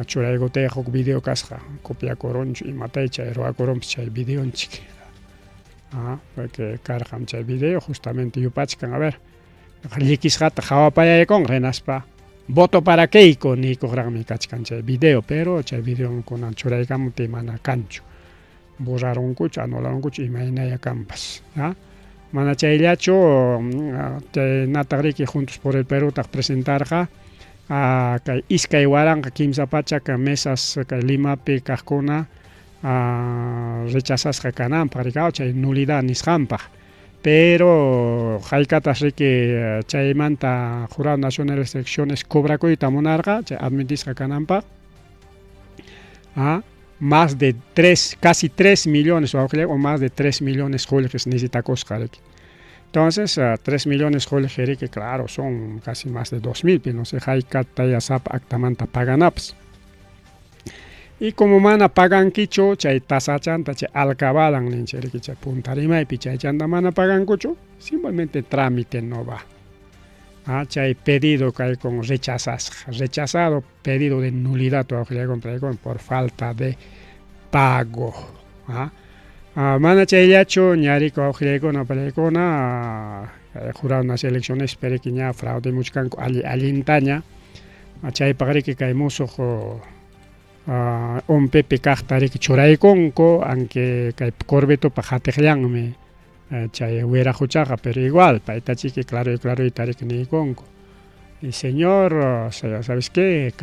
Churaykutayqa huk video kasqa, copiakurunchu imatay chay ruwakurunpas chay videonchik. Porque karqam chay video justamente yupachkan, a ver, llikisqata qhawapayaykunqa hinaspa voto para Keiko niykuqraqmi kachkan chay video, pero chay videokunan churaykamuptiy mana kanchu. Borrarunkuchu, anularunkuchu imaynaya kanpas. Mana chayllachu chaynataq riki Juntos por el Perú taq presentarqa kay 2300 mesas kay Limapi kaqkuna rechazasqa kananpaq riki chay nulidad nisqanpaq. Pero haykatas riki chaymanta Jurado Nacional de Elecciones cobrakuyta munarqa chay admitisqa kananpaq. Más de 3, casi 3 millones o más de 3 millones qullqis necesitakusqa riki. Entonces, 3 millones qullqi riki, claro, son casi más de 2000, pero no sé haykataya sapa actamanta paganapas. Y como mana pagankichu chay tasachanta chay alcabalan ninchik riki chay punta rimaypi chaychanta mana pagankuchu, simplemente trámite no va. Ah, chay pedido kay con rechazasqa, rechazado pedido de nulidad por falta de pago. Ah, mana chayllachu ñarika wawqillaykuna pallaykuna jurado nas elecciones periki ña fraude muchkanku alli allintaña chaypaq riki kay musuq ONPP kaqta riki churaykunku aunque kay Corvettopa qatiqllanmi chay wiraquchaqa pero igual paytachiki claro y claro riki niykunku y señor, ¿sabes qué?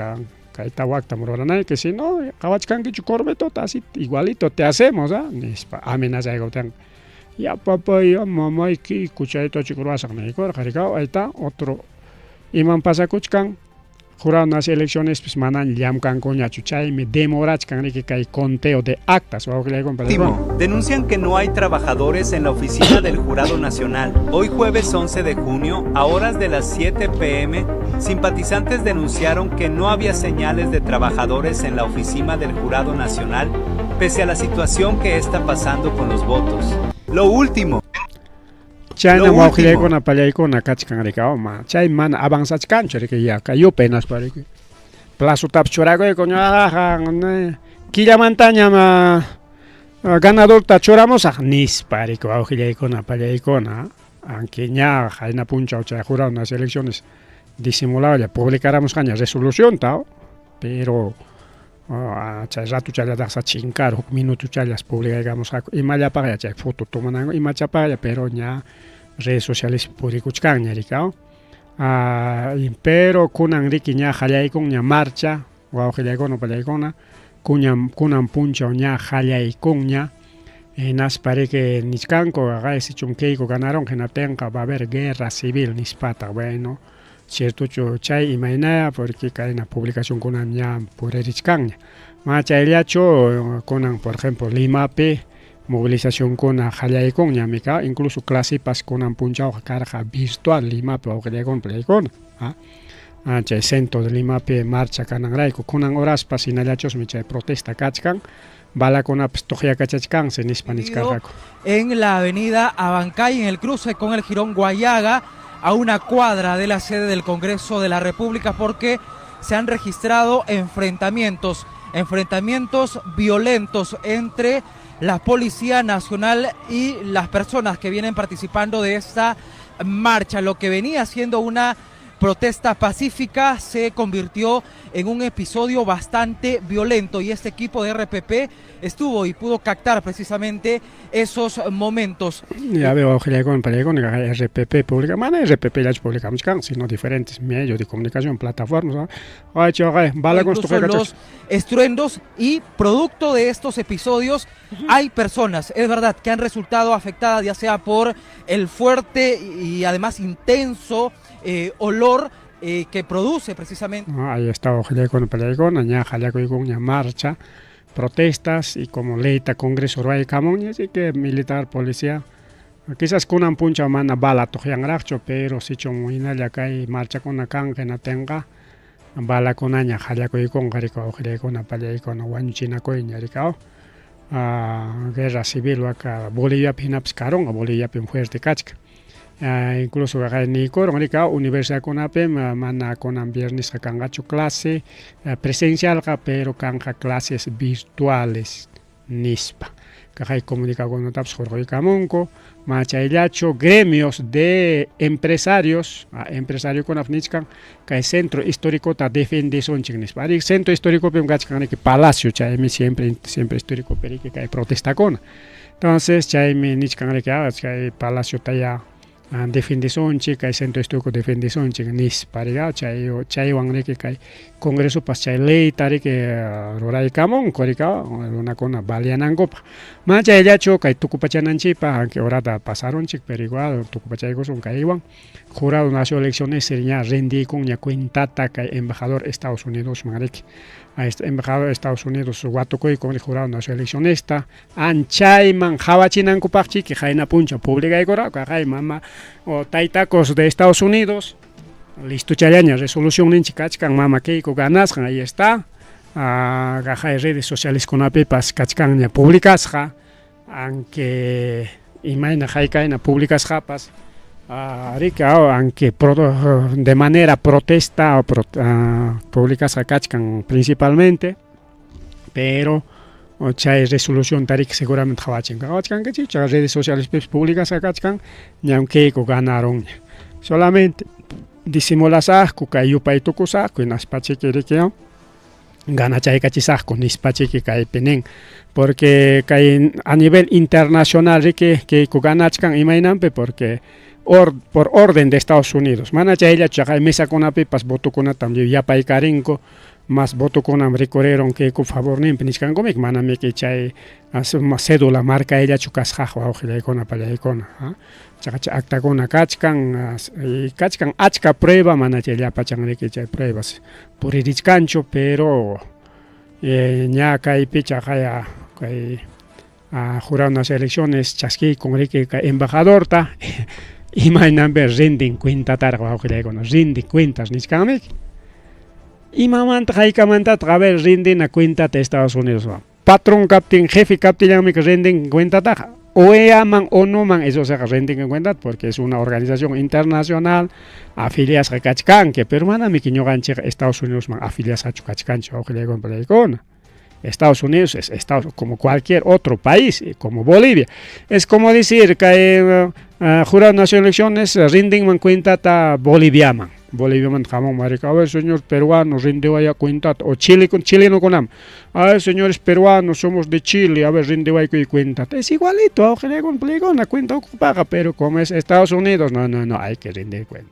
Kayta waktam ruranayki si no qawachkankichu Corvettota así igualito te hacemos, ¿ah? Nispa amenazaykutin ya papay, ya mamayki chaytachu ruwasaq niykurqa riki ahí otro iman pasakuchkan jurado nas elecciones pues manan llamkankuñachu chaymi demorachkan riki kay conteo de actas. Denuncian que no hay trabajadores en la oficina del Jurado Nacional. Hoy jueves 11 de junio, a horas de las 7 pm, simpatizantes denunciaron que no había señales de trabajadores en la oficina del Jurado Nacional, pese a la situación que está pasando con los votos. Lo último. Chayna wawqillaykuna pallaykuna kachkan riki ma chay mana avanzachkanchu riki ya kayupa hinaspa riki plazotapas churakuyku killamantaña ganadorta churamusaq nispa riki wawqillaykuna pallaykuna aunque ña qayna punchaw chay jurado nas elecciones disimuladolla publicaramusqaña resolucionta, pero chay ratuchallataqsa chinkar huk minutuchallas publicaykamusqaku imallapaqlla chay foto tomananku imachapaqlla pero ña redes sociales purikuchkanña riki. Pero kunan riki ña qallaykunña marcha wawqillaykuna pallaykuna kunan punchaw ña qallaykunña hinaspa riki nichkanku sichum Keiko ganaron hinaptinqa va a haber guerra civil nispataq. Bueno, ciertochu chay imaynaya porque kayna publicacionkuna ña puririchkanña mana chayllachu kunan por ejemplo Limapi movilizacionkuna qallaykunñami ka incluso clasepas kunan punchawqa karqa virtual Limapi wawqillaykuna pallaykuna chay centro de Limapi marcha kananrayku kunan horaspas hinallachusmi chay protesta kachkan balakunapas tuqyakachachkansi nispa nichkarqaku. En la avenida Abancay, en el cruce con el jirón Guayaga, a una cuadra de la sede del Congreso de la República, porque se han registrado enfrentamientos, enfrentamientos violentos entre la Policía Nacional y las personas que vienen participando de esta marcha. Lo que venía siendo una protesta pacífica se convirtió en un episodio bastante violento y este equipo de RPP estuvo y pudo captar precisamente esos momentos. Ya veo RPP publica, mana RPP ya publicamos, sino diferentes medios de comunicación, plataformas. Incluso los estruendos y producto de estos episodios hay personas, es verdad, que han resultado afectadas ya sea por el fuerte y además intenso olor que produce precisamente. Ahí está con ña ña marcha, protestas y como leyta Congreso ruwaykamunña, así que militar, policía, quizás kunan punchaw mana bala tuqyanraqchu, pero sichum hinalla kay marchakuna kanqa hinaptinqa balakunaña qallakuykunqa riki wawqillaykuna pallaykuna wañuchinakuyña riki. Guerra civil waka Boliviapi hinapas karunqa, Boliviapim fuerte kachkan. Incluso niykurun riki universidadkunapim mana kunan viernesqa kanqachu clase presencialqa, pero kanqa clases virtuales nispa. Kaqay comunicadokunatapas hurquykamunku, mana chayllachu gremios de empresarios, empresariokunap nichkan kay centro histórico-ta defendesunchik nispa. Ari centro histórico-pim kachkan riki palacio, chaymi siempre siempre histórico-pi riki kay protestakuna. Entonces chaymi nichkan riki chay palaciota ya defendesunchik, kay centro histórico defendesunchik nispa riki chay chaywan riki kay congresopas chay leyta riki ruraykamunku riki runakuna baleanankupaq. Mana chayllachu kay tukupachananchikpaq, aunque horata pasarunchik, pero igual tukupachaykusun kaywan. Jurado Nacional de Elecciones ña rendiykunña cuentata kay embajador Estados Unidos riki. Embajador de Estados Unidos watukuykun jurado nacional eleccionista anchayman qhawachinankupaqchiki qayna punchaw publicaykurqaku kaqay mama o taytacos de Estados Unidos listochallaña resolución ninchik kachkan mama Keiko ganasqan, ahí está, kaqay redes socialeskunapipas kachkanña publicasqa, aunque imayna haykayna publicasqapas, riki, aunque de manera protesta o publicasqa kachkan principalmente, pero chay resolución tariki seguramente qhawachin, qhawachkankichik chay redes sociales publicasqa kachkan, ñam Keiko ganaronña, solamente disimulasaqku kay yupay tukusaqku hinaspachiki riki ganachaykachisaqku nispachiki kaypi nin, porque kay a nivel internacional riki Keiko ganachkan imaynanpi porque por orden de Estados Unidos, mana chayllachu chaqay mesakunapipas votokunatam yapaykarinku, mas votokunam rikuriron Keiko favorninpi nichkankumiki, manamiki chay cédula markayllachu kasqaq wawqillaykuna pallaykuna, chaqa chay actakuna kachkan, kachkan achka prueba, mana chay llapachan riki chay pruebas puririchkanchu, pero ña kaypi chaqaya kay jurado nacional elecciones chaskiykun riki kay embajadorta imaynanpi rinden cuentataraq wawqillaykuna, rinden cuentas nichkanmiki, imamantaq haykamantataq a ver rindina cuentata Estados Unidos, patrón kaptin, jefe kaptillanmi rinden cuentataqa, OEAman ONUman eso se rinden cuenta porque es una organización internacional afiliasqa kachkanki, pero manamiki ñuqanchik Estados Unidos man afiliasqachu kachkanchik wawqillaykuna pallaykuna. Estados Unidos es Estados, como cualquier otro país, como Bolivia. Es como decir que Jurado Nacional de Elecciones rinden cuenta Boliviaman. Boliviaman jamón marica, a ver señor peruano, rinde vaya cuenta, o Chile con chileno con am. A ver señores peruanos, somos de Chile, a ver rinde vaya cuenta. Es igualito, ojalá con pligona cuenta ocupada, pero como es Estados Unidos, no, no, no, hay que rendir cuenta.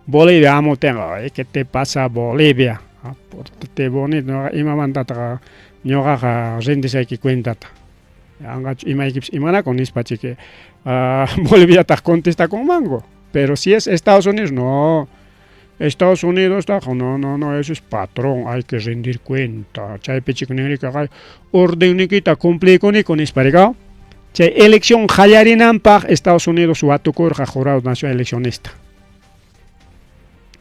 Bolivia, amo tengo, ¿qué te pasa Bolivia? Pórtate bonito, imamantataqa ñuqaqa rindisayki cuentata. Anqachu imaykipas imanakun nispachiki Boliviataq contestakunmanku. Pero si es Estados Unidos, no. Estados Unidos, no, no, no, eso es patrón, hay que rendir cuenta. Chaypichik ninrika ordennikita cumpliykuniko nisparika. Chay elección qallarinanpaq Estados Unidos watukurqa jurado nacional eleccionista.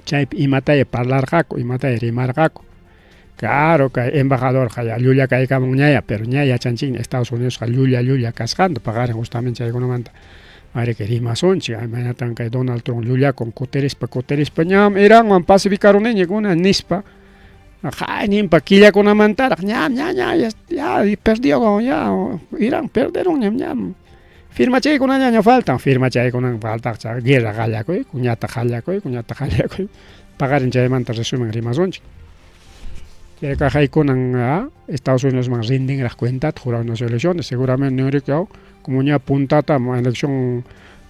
Chaypi imataya parlarqaku, imataya rimarqaku. Claro, kay embajador ya llulla kaykamunñaya, pero ña yachanchikña Estados Unidos llulla llulla kasqanta, paqarin justamente chaykunamanta ariki rimasunchik, imaynatan kay Donald Trump llullakun kutirispa kutirispa ñam Iranwan pacificaruniña nispa, hayninpa killakunamantaraq ñam ña ña ya, ya perdió ya Irán perderon ñam ñam firmachaykunaña faltan, firmachaykunan faltaq chay guerra qallakuy, ñataq qallakuy, ñataq qallakuy, paqarin chaymanta resumen rimasunchik. Chayqa haykunan Estados Unidos man rindinraq cuentata jurado nacional de elecciones, seguramente nirika como ña puntata elección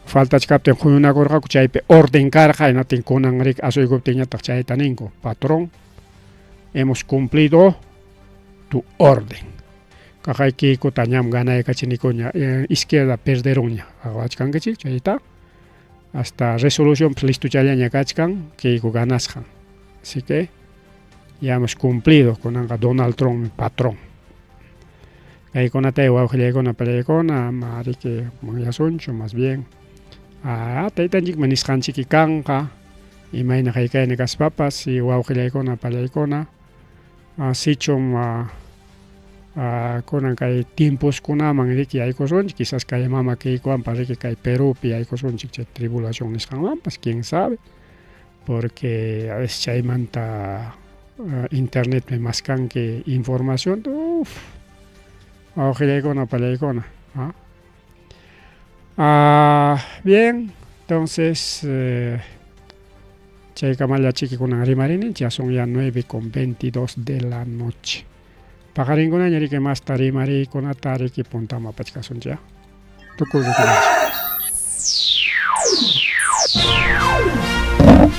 faltachkaptin huñunakurqaku chaypi orden karqa hinaptin kunan riki asuykuptinñataq chayta ninku, patrón, hemos cumplido tu orden. Kaqaykikuta ñam ganaykachinikuña, izquierda perderonña, qhawachkankichik chayta, hasta resolución listochallaña kachkan Keiko ganasqan. Así que ya hemos cumplido kunanqa Donald Trump patrón. Kaykunata wawqillaykuna pallaykuna ama riki manyasunchu más bien taytanchikman nisqanchiki kanqa imayna haykayna kaspapas y wawqillaykuna pallaykuna sichum kunan kay tiemposkunaman riki yaykusunchik quizás kay mama Keikowanpas riki kay Perupi yaykusunchik chay tribulación nisqanwanpas, quién sabe, porque a veces chaymanta internetpi maskanki información, uf, wawqillaykuna pallaykuna. Bien, entonces chaykamalla kunan rimarini, ya son ya 9:22 de la noche. Paqarinkunaña riki masta rimariykunata riki puntaman apachkasunchik. Tukuy rukunanchik.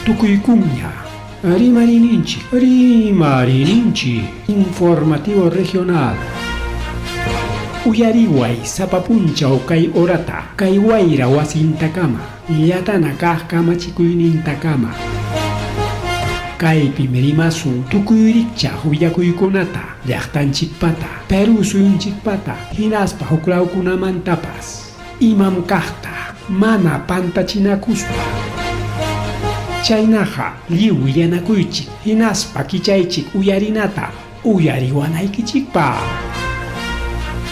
Tukuykuña Rimarininchik, Rimarininchik, informativo regional. Uyariway sapa punchaw kay horata, kay wayra wasintakama, llatana kaq kamachikuynintakama. Kaypim rimasun tukuy rikchaq willakuykunata, llaqtanchikpata, Perú suyunchikpata hinaspa huklawkunamantapas. Imam kaqta mana pantachinakuspa. Chaynaqa lliw willanakuychik hinaspa kichaychik uyarinata uyariwanaykichikpaq.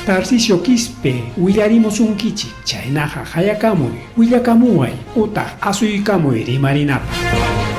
Tarcisio Quispe willarimusunkichik, chaynaqa qayakamuy, willakamuway utaq asuykamuy rimarinapaq.